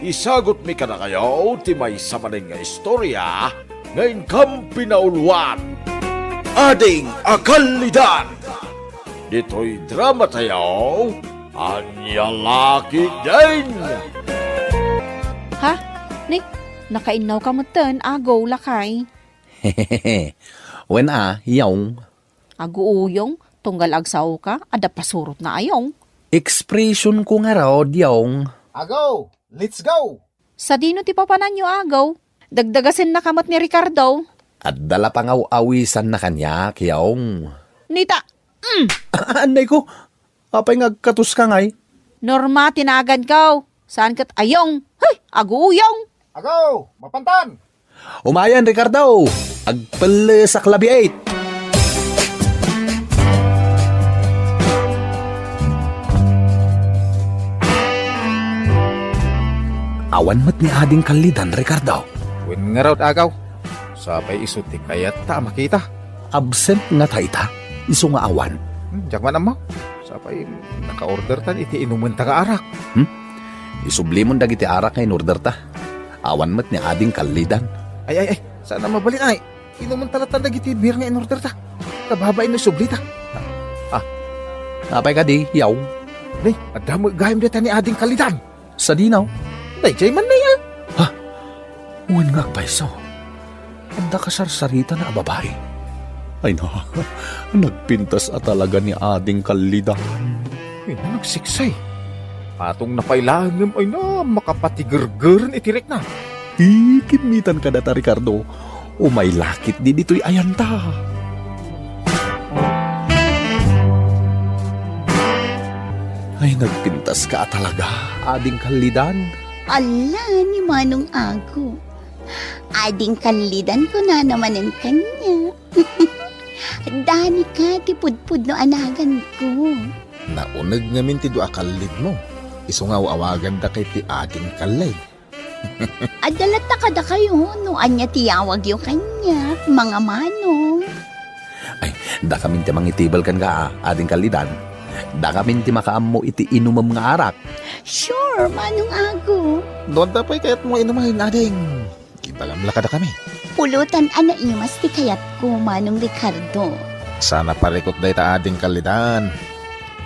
Isagutmi kadakayo ti maysa manen nga istorya nga inkam pinauluan. Ading a Kallidan. Ditoy dramatayo, ania la ketdin? Ha? Ni, nakainnawka metten, Ago, lakay? Wen a, Yong. Aguuyong, tunggal agsaoka, adda pasurotna a Yong. Expression ko ngarud, Yong. Ago, let's go! Sadino ti papananyo, Ago? Dagdagasennaka met ni Ricardo. Adda la pangaw-awisanna kaniak, Yong. Nita, mm. Annay ko, apay nga agkatoska ngay? Norma ti naganko. Saan ket a Yong? Hey, aguuyong! Ago, mapantan! Umayen, Ricardo! Agpellesak labiit! Awan met ni Ading Kallidan, Ricardo. Wen ngarud, Agaw. Sapay isu ti kayatta a makita. Absent ngata ita? Isu nga awan? Hmm, diak man ammo. Sapay naka-ordertan iti inumenta nga arak. Hmm? Isublimon dagiti arak nga in-orderta. Awan met ni Ading Kallidan. Ay, ay, ay. Saan a mabalin, ay? Inumenta latta dagiti beer nga in-orderta. Kababain no isublita. Ah. Apay kadi, Yaw? Ni, adda met gayam dayta ni Ading Kallidan. Sadino? Daydiay man, nay, ah. Ha? Wen nga agpayso. Adda kasarsaritana a babai. Ay na, nagpintas a talaga ni Ading Kallidan. Ay na, nagsiksay. Patongna pay laeng ngem, ay na, makapatigergeren iti rikna. Ikimmitan kadata, Ricardo. Umay la ketdi ditoy ayanta. Ay, nagpintaska a talaga, Ading Kallidan. Ala, ni Manong Ago. Ading Kallidan kunana manen kaniak. Danika ti pudpudno a naganko. Nauneg ngamin ti dua a kallidmo. Isu nga aw-awagandaka iti Ading Kallid. Adda latta kadakayo no ania ti yawagyo kaniak, mangamanong. Ay, dakamin ti mangitibel kenka, Ading Kallidan. Dakamin ti makaammo iti inumem nga arak. Sure, Manong Ago. No adda pay kayatmo nga inumen, Ading, ibagam la kadakami. Pulutan a naimas ti kayatko, Manong Ricardo. Saan a parikut dayta, Ading Kallidan.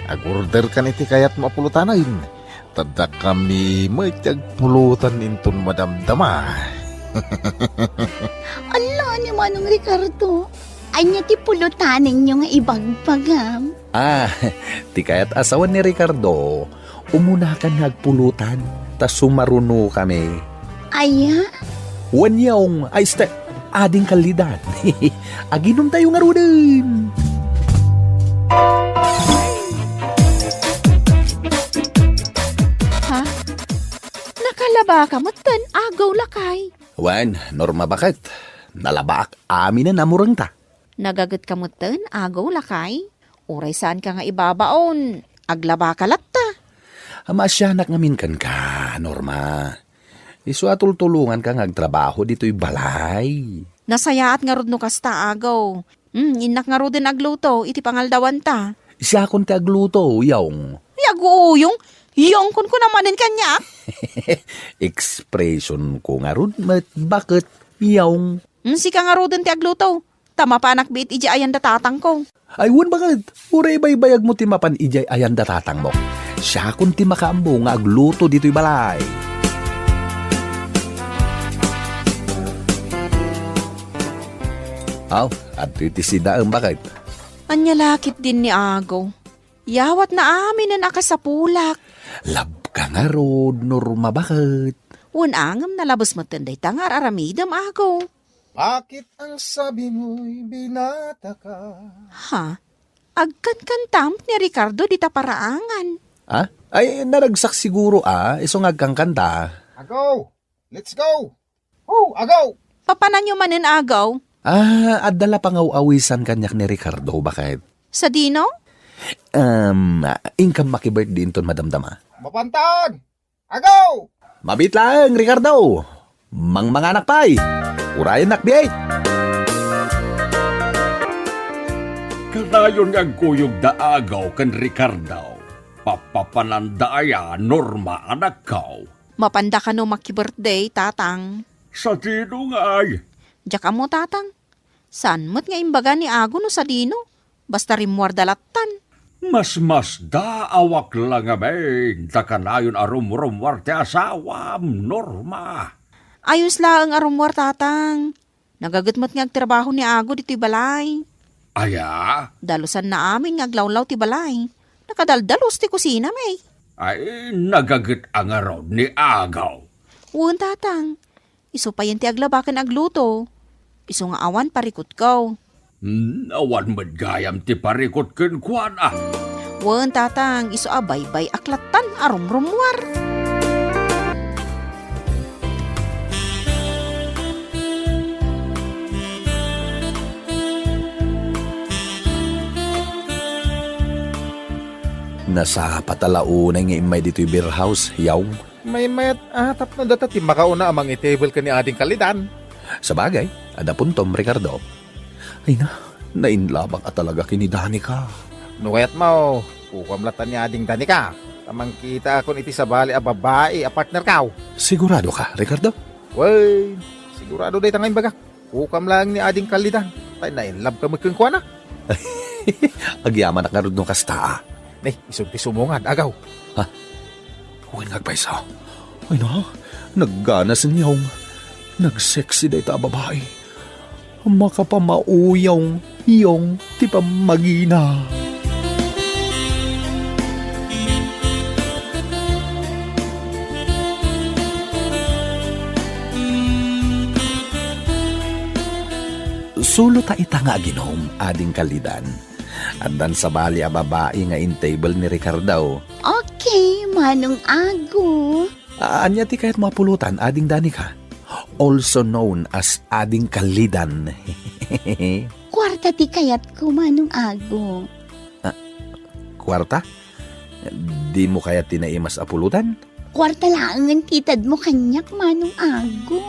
Agorderkan iti kayatmo a pulutanen. Ta dakami met ti agpulutan inton madamdama. Ala, ni Manong Ricardo, ania ti pulutanenyo nga ibagbagam? Ah, ti kayat a sawen ni Ricardo, umunakan nga agpulutan, ta sumarunokami. Aya? Wen Yaw, ay, sta, Ading Kallidan. Aginumtayo ngaruden. Ha? Nakalabaka metten, Agaw, lakay? Wen, Norma, baket? Nalabaak aminen a murengta. Nagagetka metten, Agaw, lakay? Uray saanka nga ibabaon, aglabaka latta. Maasianak ngamin kenka, Norma. Isu a tultulonganka nga agtrabaho ditoy balay. Nasayaat ngarud no kasta, Agaw. Hmm, innak ngaruden agluto iti pangaldawanta. Siakon ti agluto, Yong. Ay, aguuyong. Yong, kunkuna manen kaniak. Expression ko ngarud met, baket, Yong. Hmm, sika ngaruden ti agluto. Ta mapanak biit idiay ayan da tatangko. Ay, wen, baket. Uray ibaybayagmo ti mapan idiay ayan da tatangmo. Siakon ti makaammo nga agluto ditoy balay. Aw, adtoy ti sidaem, baket. Ania la ketdin ni Agaw? Yawatna aminen a kasapulak. Labka ngarud, Norma, baket. Wen, ngem nalabes metten dayta nga ar-aramidem, Agaw. Bakit ang sabi mo'y binata ka? Ha? Agkankantam ni Ricardo dita paraangan. Ha? Ay, naragsak siguro, a, isu nga agkankanta. Agaw! Let's go! Woo! Agaw! Papananyo manen, Agaw? Ah, adda la pangaw-awisan kaniak ni Ricardo, baket? Sadino? Um, inkam maki-birthday inton madamdama. Mapantan! Agaw! Mabiit laeng, Ricardo. Mangmanganak pay. Urayennak biit. Kanayon nga agkuyogda Agaw ken Ricardo. Papapananda aya, Norma, anakko? Mapanda kano maki-birthday, Tatang? Sadino ngay? Diak ammo, Tatang. Saan met nga imbaga ni Ago no sadino? Basta rimmuarda lattan. Masmasdaawak la ngamin ta kanayon a rumrummuar ti asawam, Norma. Ayos laeng a rummuar, Tatang. Nagaget met nga agtrabaho ni Ago ditoy balay. Aya? Dalusanna amin nga aglawlaw ti balay. Nakadaldalus ti kusina, may. Ay, nagaget a ngarud ni Ago. Wen, Tatang. Isu payen ti aglaba ken agluto. Isu nga awan parikutko. Hmm, awan met gayam ti parikut kenkuana. Wen, Tatang, isu a baybay-ak lattan a rumrummuar. Nasapa ta la unay nga immay ditoy beer house, yaw. Maymayat, ah, tapno data ti makauna a mangitable ken ni Ading Kalidan. Sabagay, adda puntom, Ricardo. Ay na, nainlabak a talaga ken ni Danica. No kayatmo, kukuam latta ni Ading Danica. Ta mangkitaakon iti sabali a babai a partnerko. Sigurado ka, Ricardo? Wen, sigurado dayta nga imbagak. Kukuam laeng ni Ading Kalidan, ta nainlabka met kenkuana. Agyamanak ngarud no kasta, a. Ne, isu ti sumungad, Agaw. Ha? Wen nga agpayso. Ay na, naggana sen, yaw. Nagsexy dayta a babai. Makapamauyaw, yaw, ti pammagina. Sulo ta ita nga aginom, Ading Kalidan. Addan sabali a babai nga intable ni Ricardo. Okay, Manong Ago. A-, ania ti kayatmo a pulutan, Ading Danica? Also known as Ading Kalidan. Kuarta ti kayatko, Manong Ago. Ah, kuarta? Dimo kayat ti naimas a pulutan? Kuarta laengen ti itedmo kaniak, Manong Ago.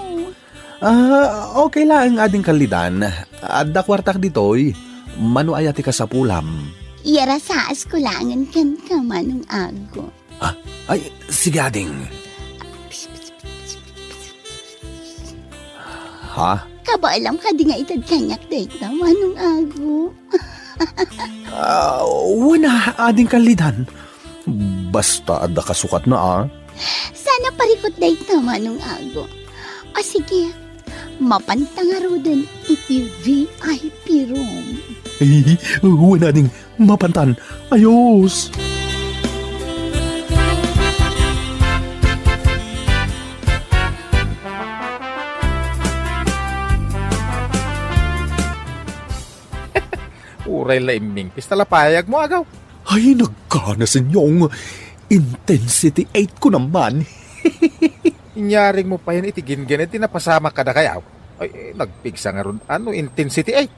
Ah, okay laeng, Ading Kalidan. Adda kuartak ditoy. Mano aya ti kasapulam? Iyarasaasko laengen kenka, Manong Ago. Ah, ay, sige, Ading. Ha? Kabaelam kadi nga ited kaniak dayta, Manong Ago? Ah, wen a, Ading Kalidan. Basta adda kasukatna, a. Saan a parikut dayta, Manong Ago. O sige, mapanta ngaruden iti V I P room. Ay, wen, Ading, mapantan. Ayos! Uray la immingpis ta la payagmo, Agaw. Ay, nagkana, Senyong. Intensity eight ko naman. Inyarigmo payen iti ginggened ti napasamak kadakayaw. Ay, nagpigsa ngarud, ano, intensity eight?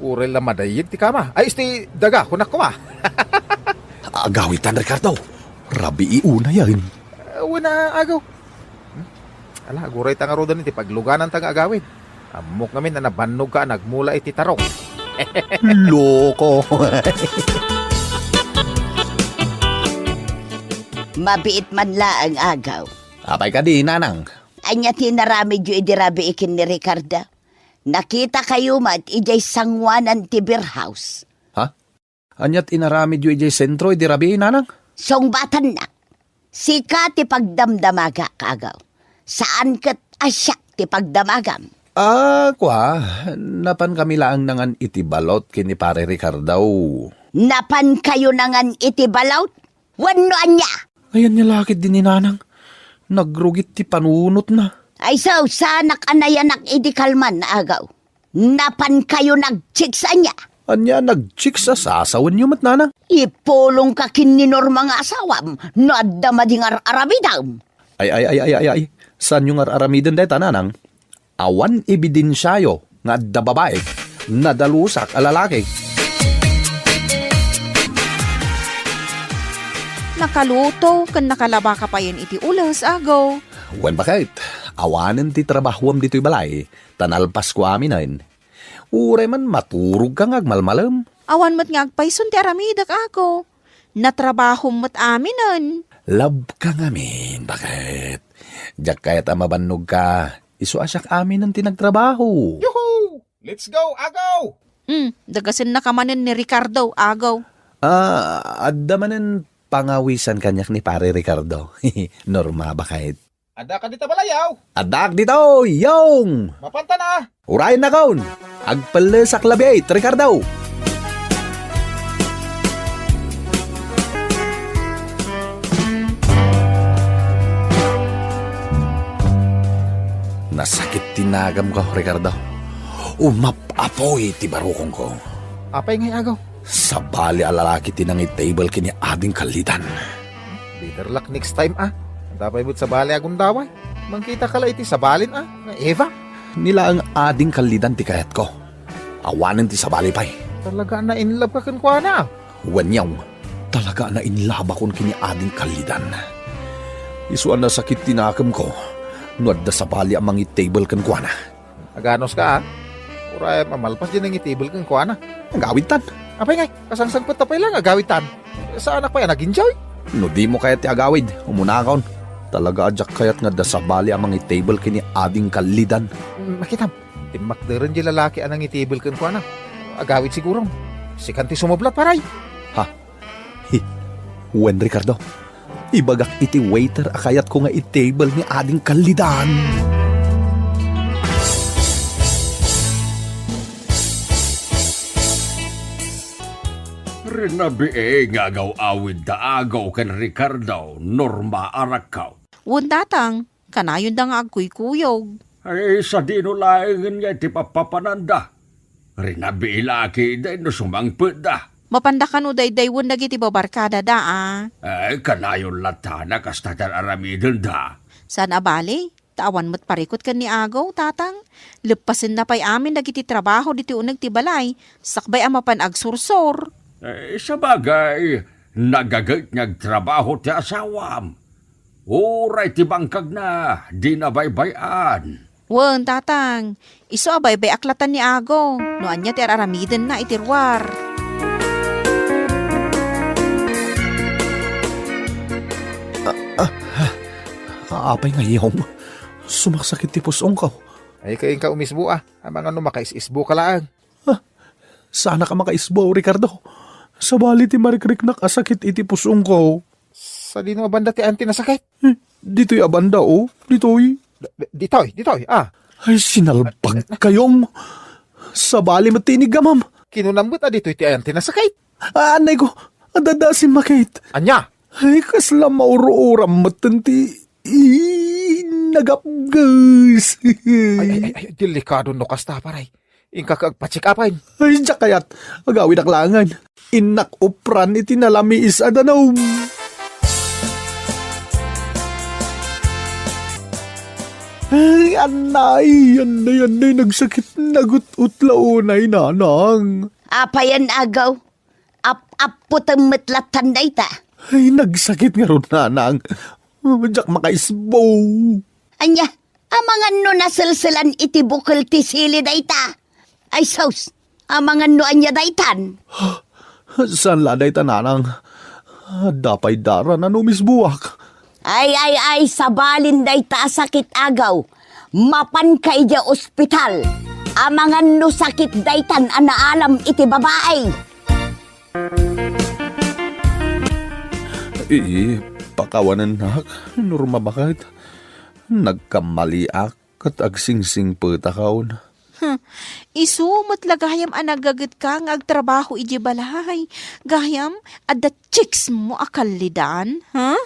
Uray la madayeg ti kama. Ay, isti daga, kunak koma. Agawitan, Ricardo. Rabii unayen. Eh, wen a, Agaw. Hmm? Ala, aguray ta ngaruden iti paglugananta nga agawid. Ammok ngamin a nabannogka a nagmula iti tarong. Loko. Mabiit man laeng, Agaw. Apay kadi, Nanang? Ania ti inaramidyo idi rabii ken ni Ricarda? Nakitakayo met idiay sangoanan ti beer house. Ha? Ania ti inaramidyo idiay sentro idi rabii, Nanang? Sungbatannak. Sika ti pagdamdamagak, Agaw. Saan ket a siak ti pagdamagam. Ah, kua, napankami laeng nangan iti balot ken ni Pare Ricardo. Napankayo nangan iti balot? Wenno ania? Ay, ania la ketdi ni Nanang? Nagrugit ti panunotna. Ay, saosanak a nayanak idi kalman, Agaw. Napankayo nagchicks ania? Ania nagchicks a sasawenyo met, Nanang? Ipulongka ken ni Norma nga asawam no adda madi nga ar-aramidem. Ay, ay, ay, ay, ay, ay. Saanyo nga ar-aramiden dayta, Nanang? Awan ebidensiayo nga adda babai. Nadalusak a lalaki. Nakaluto ken nakalabaka payen iti ules, Agaw. Wen, baket, awanen ti trabahuam ditoy balay, ta nalpasko aminen. Uray man maturogka nga agmalmalem. Awan met nga agpayson ti aramidek, Ago. Natrabahom met aminen. Labka ngamin, baket. Diak kayat a mabannogka, isu a siak aminen ti nagtrabaho. Yuhu! Let's go, Agaw! Hmm, dagasennaka manen ni Ricardo, Agaw. Ah, adda manen pangawisan kaniak ni Pare Ricardo. Norma, baket. Adda ka dita balayaw? Addak dito, Yong! Mapanta na! Urayen nakon! Agpellesak labiit, Ricardo! Nasakit ti nagamko, Ricardo. Umap-apoy ti barukongko. Apay ngay, Agaw? Sabali a lalaki ti nangitable ken ni Ading Kallidan. Better luck next time, ah. Adda pay met sabali a gundaway. Mangkitaka la iti sabalin, ah, nga Eva. Ni laeng Ading Kallidan ti kayatko. Awanen ti sabali pay. Talaga na in love ka kenkuana, ah. Wen, Yong, talaga na in love akon ken ni Ading Kallidan. Isu a nasakit ti nakemko no adda sabali a mangitable kenkuana. Aganos ka, ah. Uray, mamalpas diay nangitable kenkuana. Agawidtan. Apay ngay, kasangsangpet ta pay la nga agawidtan. Saanak pay a nag-enjoy. No dimo kayat ti agawid, umunakon. Talaga a diak kayat nga adda sabali a mangitable ken ni Ading Kallidan. Mm, makitam, timmakderen diay lalaki a nangitable kenkuana. Agawid sigurom. Sikan ti sumublat, Pare. Ha? Hi, wen, Ricardo, ibagak iti waiter a kayatko nga itable ni Ading Kallidan. Rinabii nga agaw-awid da Agaw ken Ricardo, Norma a rakkaw. Wen, Tatang, kanayonda nga agkuykuyog. Ay, sadino laengen nga iti pappapananda? Rinabii la ketdi no sumangpetda. Mapanda kano daydaywon dagiti babarkadada, a? Ay, kanayon latta a kasta ti ar-aramidenda. Saan a bale, ta awan met parikut ken ni Agaw, Tatang. Leppasenna pay amin dagiti trabaho ditoy uneg ti balay, sakbay a mapan agsursor. Ay, sabagay, nagaget nga agtrabaho ti asawam. Uray ti bangkagna, dina baybay-an. Wen, Tatang, isu a baybay-ak latta ni Agaw, no ania ti ar-aramidenna iti ruar. Ah, ah, ah, apay ngay, Yong? Sumaksakit ti pus-ongko. Ay, kainka umisbo, a. Amangan no makaisisbo ka laeng. Ah, saanak a makaisbo, Ricardo. Sabali ti marikriknak a sakit iti pus-ongko. Sadino a banda ti ayan ti nasakit? Eh, ditoy a banda, o. Ditoy. D-, d-, ditoy, ditoy, a. Ay, sinalbagka, Yong. Sabali met ti iniggamam. Kinunam met a ditoy ti ayan ti nasakit. Ah, anay ko. Adada simmakit. Ania? Ay, kasla maur-uram met ti inagapges. Ay, ay, ay, ay, delikado no kasta, Pare. Inka agpa-check-upan. Ay, diak kayat. Agawidak laengen. Innak upran iti nalamiis a danum. Ay, anay, anay, anay, nagsakit, nagut-ut la unay, Nanang. Apayen, Agaw? Ap-apputem met lattan dayta. Ay, nagsakit ngarud, Nanang. Diak makaisbo. Ania, amangan no naselselan iti bukel ti sili dayta? Ay sus, amangan no ania daytan? Saan la dayta, Nanang. Adda pay dara no umisbuak. Ay, ay, ay, sabalin dayta a sakit, Agaw. Mapanka idiay ospital. Amangan no sakit daytan a naalam iti babai. Ii, pakawanennak, Norma, baket. Nagkammaliak ket agsingsingpetakon. Hmm, isu met la gayam a nagagetka nga agtrabaho idiay balay. Gayam, adda chicks mo a Kallidan, ha?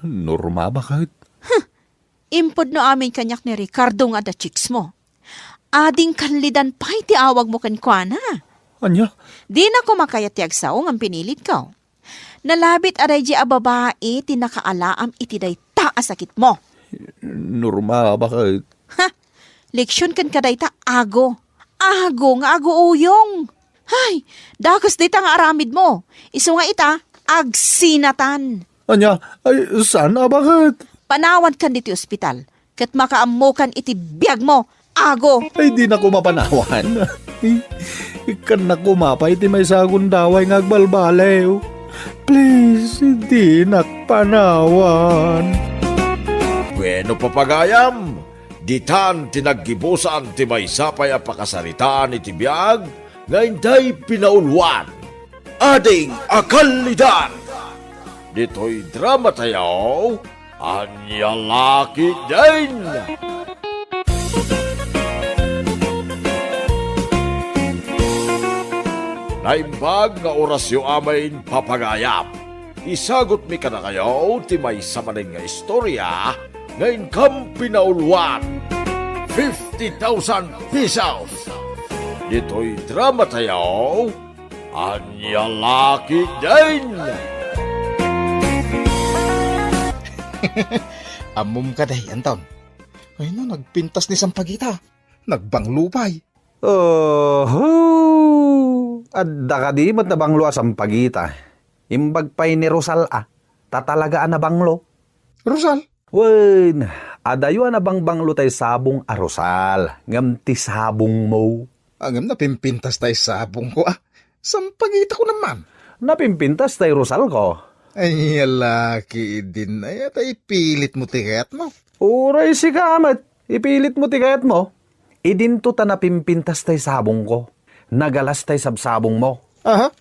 Norma, baket. Huh, impudno amin kaniak ni Ricardo nga adda chicks mo. Ading Kallidan pay ti awag mo kenkuana. Ania? Dina koma kayat ti agsao ngem pinilitko. Nalabit a daydiay a babai ti nakaalaam iti dayta a sakit mo. Norma, baket. Ha? Leksion kenka dayta, Ago. Ago nga aguuyong. Hay, dakes dayta nga aramid mo. Isu nga ita, agsinatan. Ania? Ay, saan a baket? panawankan ditoy ospital, ket makaammokan iti biagmo, ago! Ay, dinako mapanawan. Ikkannak koma pay ti maysa a gundaway nga agbalbaliw. Please, dinak panawan. Bueno, papagayam, ditan ti naggibusan ti maysa pay a pakasaritaan iti biag nga intay pinauluan. Ading a kalidad! Ditoy dramatayo, Ania La Ketdin! Naimbag nga orasyo amin, papagayam. Isagutmi kadakayo ti maysa manen nga istorya nga inkam pinauluan. Fifty thousand pesos! Ditoy dramatayo, Ania La Ketdin! Ammom kadi, Anton? Ay na, nagpintas ni Sampaguita. Nagbanglo pay. Oho! Adda kadi met nabanglo a Sampaguita? Imbag pay ni Rosal a, ta talaga a nabanglo. Rosal? Wen, adayo a nabangbanglo tay sabong a Rosal, ngem ti sabongmo. Ngem napimpintas tay sabongko a. Sampaguitako man. Napimpintas tay Rosalko. Ay, La Ketdin, ay, ta ipilitmo ti kayatmo. Uray sika met, ipilitmo ti kayatmo. Idinto ta napimpintas tay sabongko. Nagalas tay sabsabongmo. Aha?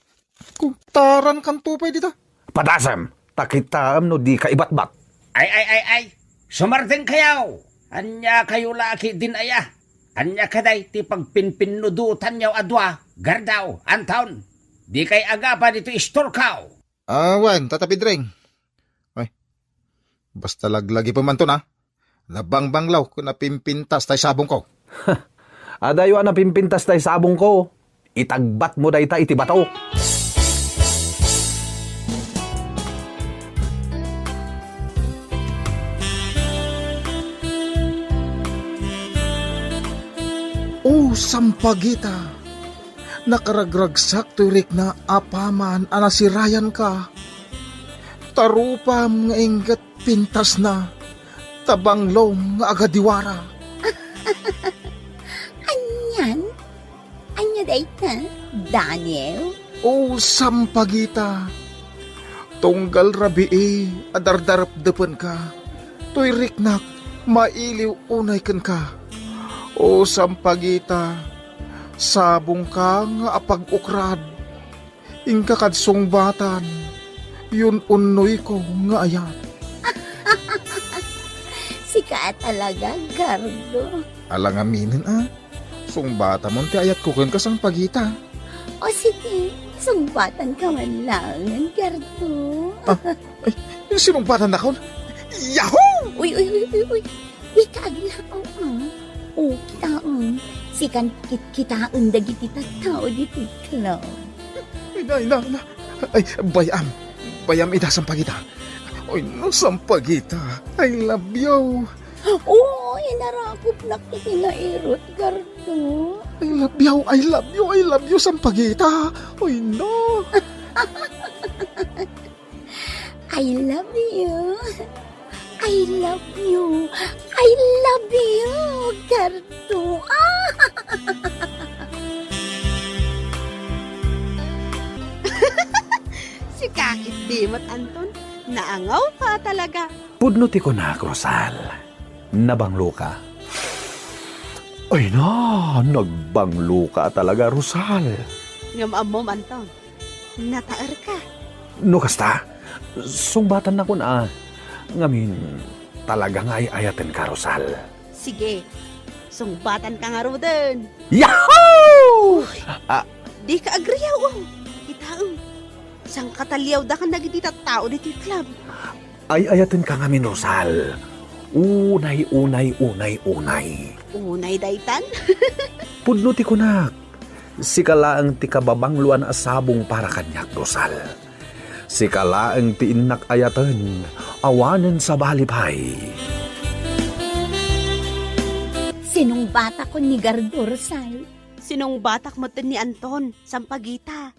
Kung tarankanto pay dita. Padasem, ta kitaem no dika ibatbat. Ay, ay, ay, ay! Sumardengkayo! Ania kayo La Ketdin aya? Ania kadi ti pagpinpinnudotanyo a dua, Gardo, Anton? Dikay agapa ditoy istorko! Ah, wen, Tata Pedring. Ay, basta laglagipem, Anton, a. Nabangbanglo ken napimpintas tay sabongko. Adayo a napimpintas tay sabongko. Itagbatmo dayta iti bato. O Sampaguita, nakaragragsak toy rikna apaman a nasirayanka. Ta rupam nga inggit pintasna, ta banglom nga agadiwara. Anian? Ania dayta, Daniel? O Sampaguita, tunggal rabii a dardarepdepenka, toy riknak mailiw unay kenka. O Sampaguita, sabongka nga apag-ukrad. Inka kad sungbatan, yun-unnoyko nga ayat. Sika a talaga, Gardo. Ala ngaminen a, sungbatamon ti ayatko kenka, Sampaguita. O sige, sungbatanka man laengen, Gardo. Ah, ay, sinungbatannakon? Yahoo! Uy, uy, uy, uy, uy. Dika aglaw, ah. O, kitaem. Sikan kitkitaen dagiti tattao ditoy club. Ina, ina, ina. Ay, bay-am. Bay-am ida, Sampaguita. Oy, no, Sampaguita. I love you. Oo, inarakupnak iti nairut, Gardo. I love you, I love you, I love you, Sampaguita. Oy, no. I love you. I love you. I love you, Gardo. Ah! Sika ketdi met, Anton. Naangaw ka talaga. Pudno ti kunak, Rosal. Nabanglo ka. Ay na, nagbanglo ka talaga, Rosal. Ngem ammom, Anton. Nataerka. No kasta, sungbatannakon a. Ngamin, talaga nga ay-ayatenka, Rosal. Sige, sungbatanka ngaruden. Yahoo! Uy, ah, dika agriaw, oh. Kitaem, sangkataliawdakan dagiti tattao ditoy club. Ay-ayatenka ngamin, Rosal. Unay, unay, unay, unay. Unay daytan? Pudno ti kunak. Sika laeng ti kababangloan a sabong para kaniak, Rosal. Sika laeng ti innak ayaten, awanen sabali pay. Sinungbatakon ni Gardo, Rosal. Sinungbatak met ni Anton, Sampaguita.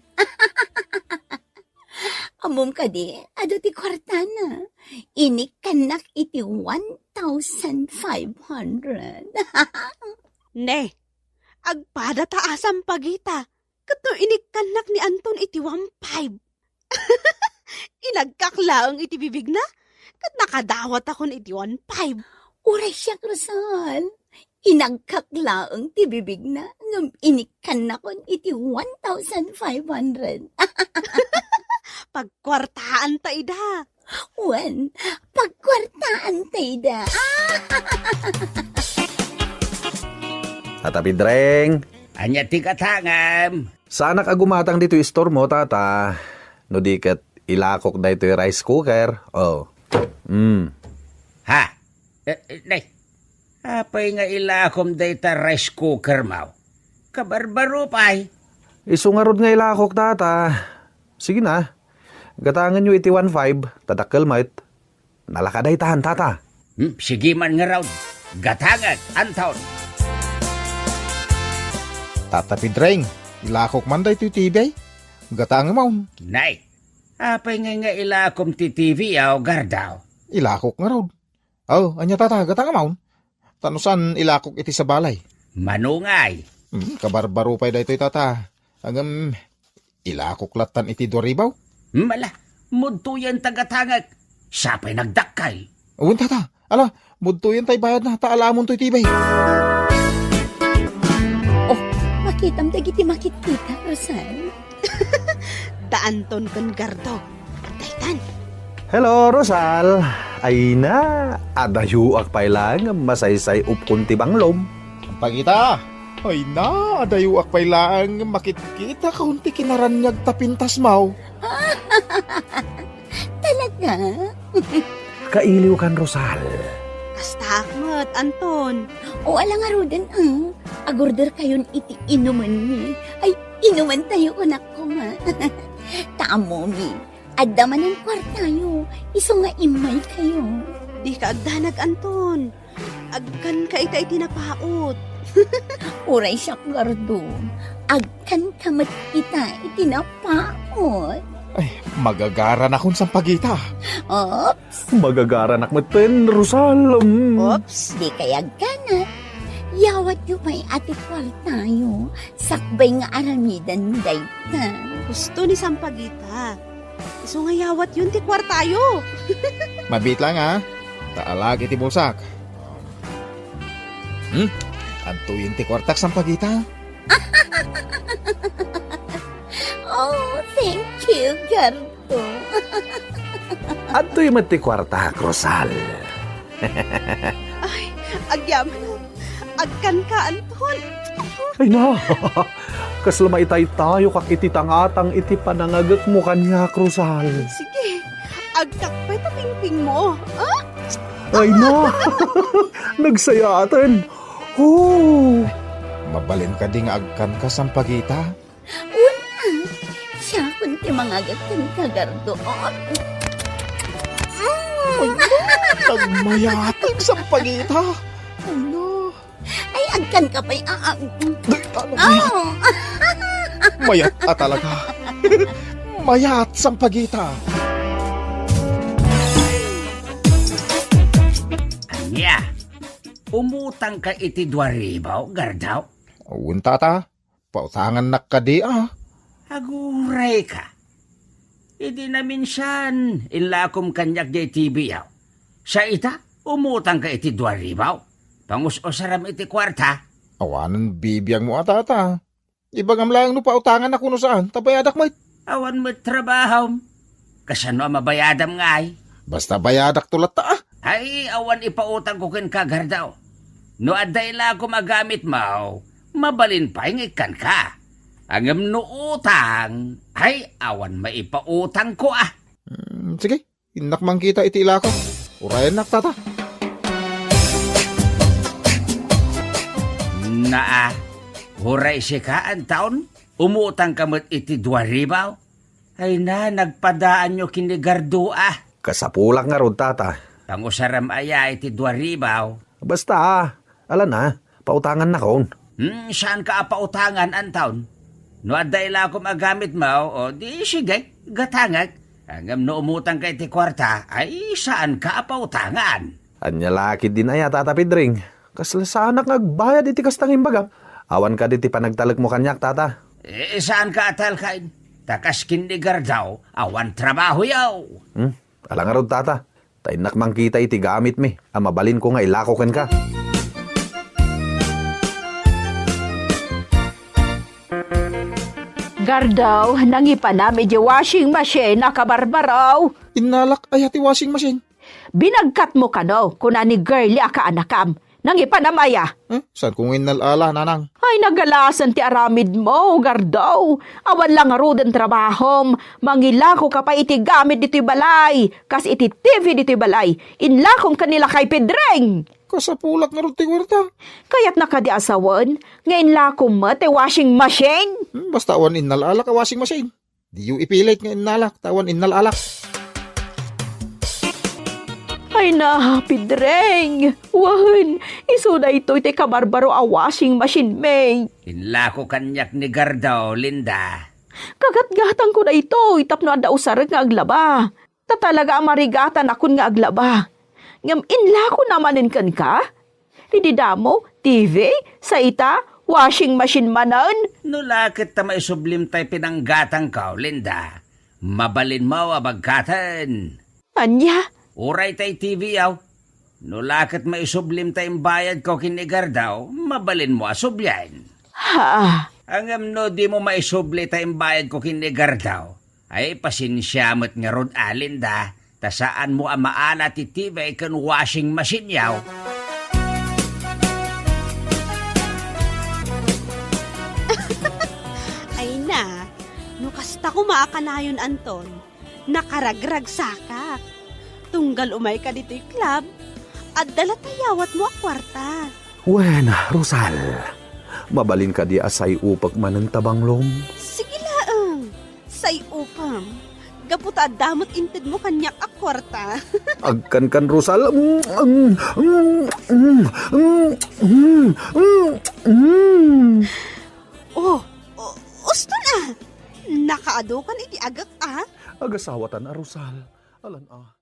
Ammom kadi, adu ti kuartana. Inikkannak iti one thousand five hundred. Ne, agpada ta a, Sampaguita. Ket no inikkannak ni Anton iti one five. Inagkak laeng iti bibigna, ket nakadawatakon iti one five. Uray siak, Rosal. Inagkak laeng ti bibigna, ngem inikkannakon iti one thousand five hundred. Pagkuartaan ta ida. Wen, pagkuartaan ta ida. Tata Pidreng. Ania ti gatangem? Saanak a gumatang ditoy istormo, tata. No di ket ilakok daytoy rice cooker. Oh. Mm. Ha? Eh, eh, nay. Apay nga ilakom dayta rice cooker, maw? Kabarbaro pay. Isu ngarud nga ilakok, tata. Sige na. Gatangenyo iti one five, ta dakkel met. Nalaka daytan, tata. Hmm, sige man ngarud. Gatangek, Anton. Tata Pidreng, ilakok man daytoy T V. Gatangem, maw. Nay, apay ngay nga ilakom ti T V, aw, Gardaw? Ilakok ngarud. Aw, ania, tata, gatangem, maw. Ta no saan, ilakok iti sabalay. Manungay. Hmm, kabarbaro pay daytoy, tata. Ngem, ilakok lattan iti dua ribaw? Mala, mudtoyen ta gatangek. Siya pay nagdakkel. Wen, tata. Ala, mudtoyen tay bayadna, ta alamontoy ti bay. Oh, makitam dagiti makitkita, Rosal. Da Anton ken Gardo. Daytan. Hello, Rosal. Ay na, adayoak pay laeng masaysay-opkon ti banglom. Sampaguita. Ay na, adayoak pay laeng makitkitakon ti kinaraniag ta pintas, maw. Talaga? Kailiwkan, Rosal. Kastaak met, Anton. O, ala ngaruden, ah. Agorder kayon iti inumenmi. Ay, inumen tayo, kunak koma. Ta ammomi, adda manen kuartayo, isu nga immay kayo. Dika agdanag, Anton. Agkanka ita iti napaut. Uray siak, Gardo. Agkanka met ita iti napaut. Ay, magagaranakon, Sampaguita. Oops. Magagaranak metten, Rosal. Mm. Oops. Dikay agkanat. Yawatyo pay a ti kuartayo. Sakbay nga aramiden dayta. Husto ni Sampaguita. Isu nga yawatyon ti kuartayo. Mabiit laeng, ha? Ta alaak iti bulsak. Hmm? Adtoyen ti kuartak, Sampaguita? Oh, thank you, Gardo. Adtoy met ti kuartak, Rosal. Ay, agyamanak. Agkanka, Anton. Ay na, kasla maitaytayokak iti tangatang iti panangagekmo kaniak, Rosal. Sige, agkak pay ta pingpingmo. Ah? Ay na, nagsayaaten. Oh. Mabalin kadi nga agkanka, Sampaguita? Wen, ah, siakon ti mangagek kenka, Gardo. Ay, nagmayatag, Sampaguita. Ano? Ay, agkanka pay, ah, ah. Ay, ano, mayat. Oh. Mayat a talaga. Mayat, Sampaguita. Ania? Umutangka iti dua ribu, Gardaw? Wen, tata. Pautangannak kadi, a? Agurayka. Idi naminsan, inlakom kaniak diay T V, aw. Sa ita, umutangka iti dua ribu. Pangus-usaram iti kuarta. Awanen bibiangmo a, tata. Ibagam laeng no pautanganak wenno saan, ta bayadak met. Awan met trabahom. Kasano a mabayadam ngay? Basta bayadakto latta, a. Ay, awan ipautangko kenka, Gardaw. No adda ilakom a gamitmo, mabalin pay nga ikkanka. Ngem no utang, ay, awan maipautangko, a. Hmm, sige, innak mangkita iti ilako. Urayennak, tata. Naa, uray sika, Anton, umutangka met iti dua ribu? Ay na, nagpadaanyo ken ni Gardo, a. Kasapulak ngarud, tata. Pangusaram aya iti dua ribu? Basta, a, ala na, pautangannakon. Hmm, saanka a pautangan, Anton? No adda ilakom a gamitmo, o di sige, gatangek. Ngem no umutangka iti kuarta, ay saanka a pautangan. Ania la ketdin aya, Tata Pedring? Kasla saanak nga agbayad iti kasta nga imbagam. Awan kadi ti panagtalekmo kaniak, Tata? Eh, saanka a talkaen? Ta kas ken ni Gardaw, awan trabahoyo. Hmm? Ala ngarud, Tata. Ta innak mangkita iti gamitmi a mabalinko nga ilako kenka. Gardaw, nangipanam iti washing machine a kabarbaro. Innalak aya ti washing machine? Binagkatmo kano, kuna ni Girlie a kaanakam. Nangipanam aya? Eh, saanko nga innal-ala, nanang. Ay, nagalasan ti aramidmo, Gardaw. Awan la ngaruden trabahom. Mangilakoka pay iti gamit ditoy balay, kas iti T V ditoy balay. Inlakom ken ni Lakay Pedring. Kasapulak ngarud ti kuarta. Kayatna kadi a sawen nga inlakom met ti washing machine? Hmm, basta awan innal-alak a washing machine. Diyo ipilit nga innalak, ta awan innal-alak. Ay na, Pedring! Wen, isu daytoy ti kabarbaro a washing machine mi. Inlako kaniak ni Gardaw, Linda. Kagatgatangko daytoy tapno adda usarek nga aglaba. Ta talaga a marigatanakon nga aglaba. Ngem inlakona manen kenka? Idi damo, T V, sa ita, washing machine manen. No la ket ta maisublim tay pinanggatangko, Linda, mabalinmo a bagkaten. Ania? Uray tay T V yaw. No la ket maisublim tay imbayadko ken ni Gardaw, mabalinmo a sublien. Ha? Ngem no dimo maisubli tay imbayadko ken ni Gardaw, ay, pasensia met ngarud, Linda, ta saanmo a maala ti T V ken washing machine yaw. Ay na, no kasta koma a kanayon, Anton, nakaragragsakak. Tunggal umayka ditoy club, adda la ta yawatmo a kuarta. Wen, Rosal, mabalin kadi a say-opek manen ta banglom? Sige laeng, say-opem. Gapu ta adda met intedmo kaniak a kuarta. Agkankan, Rosal. Mm, mm, mm, mm, mm, mm, mm. Oh, o-, uston a. Nakaadu kan iti agek a. Agasawatan a, Rosal. Alan a.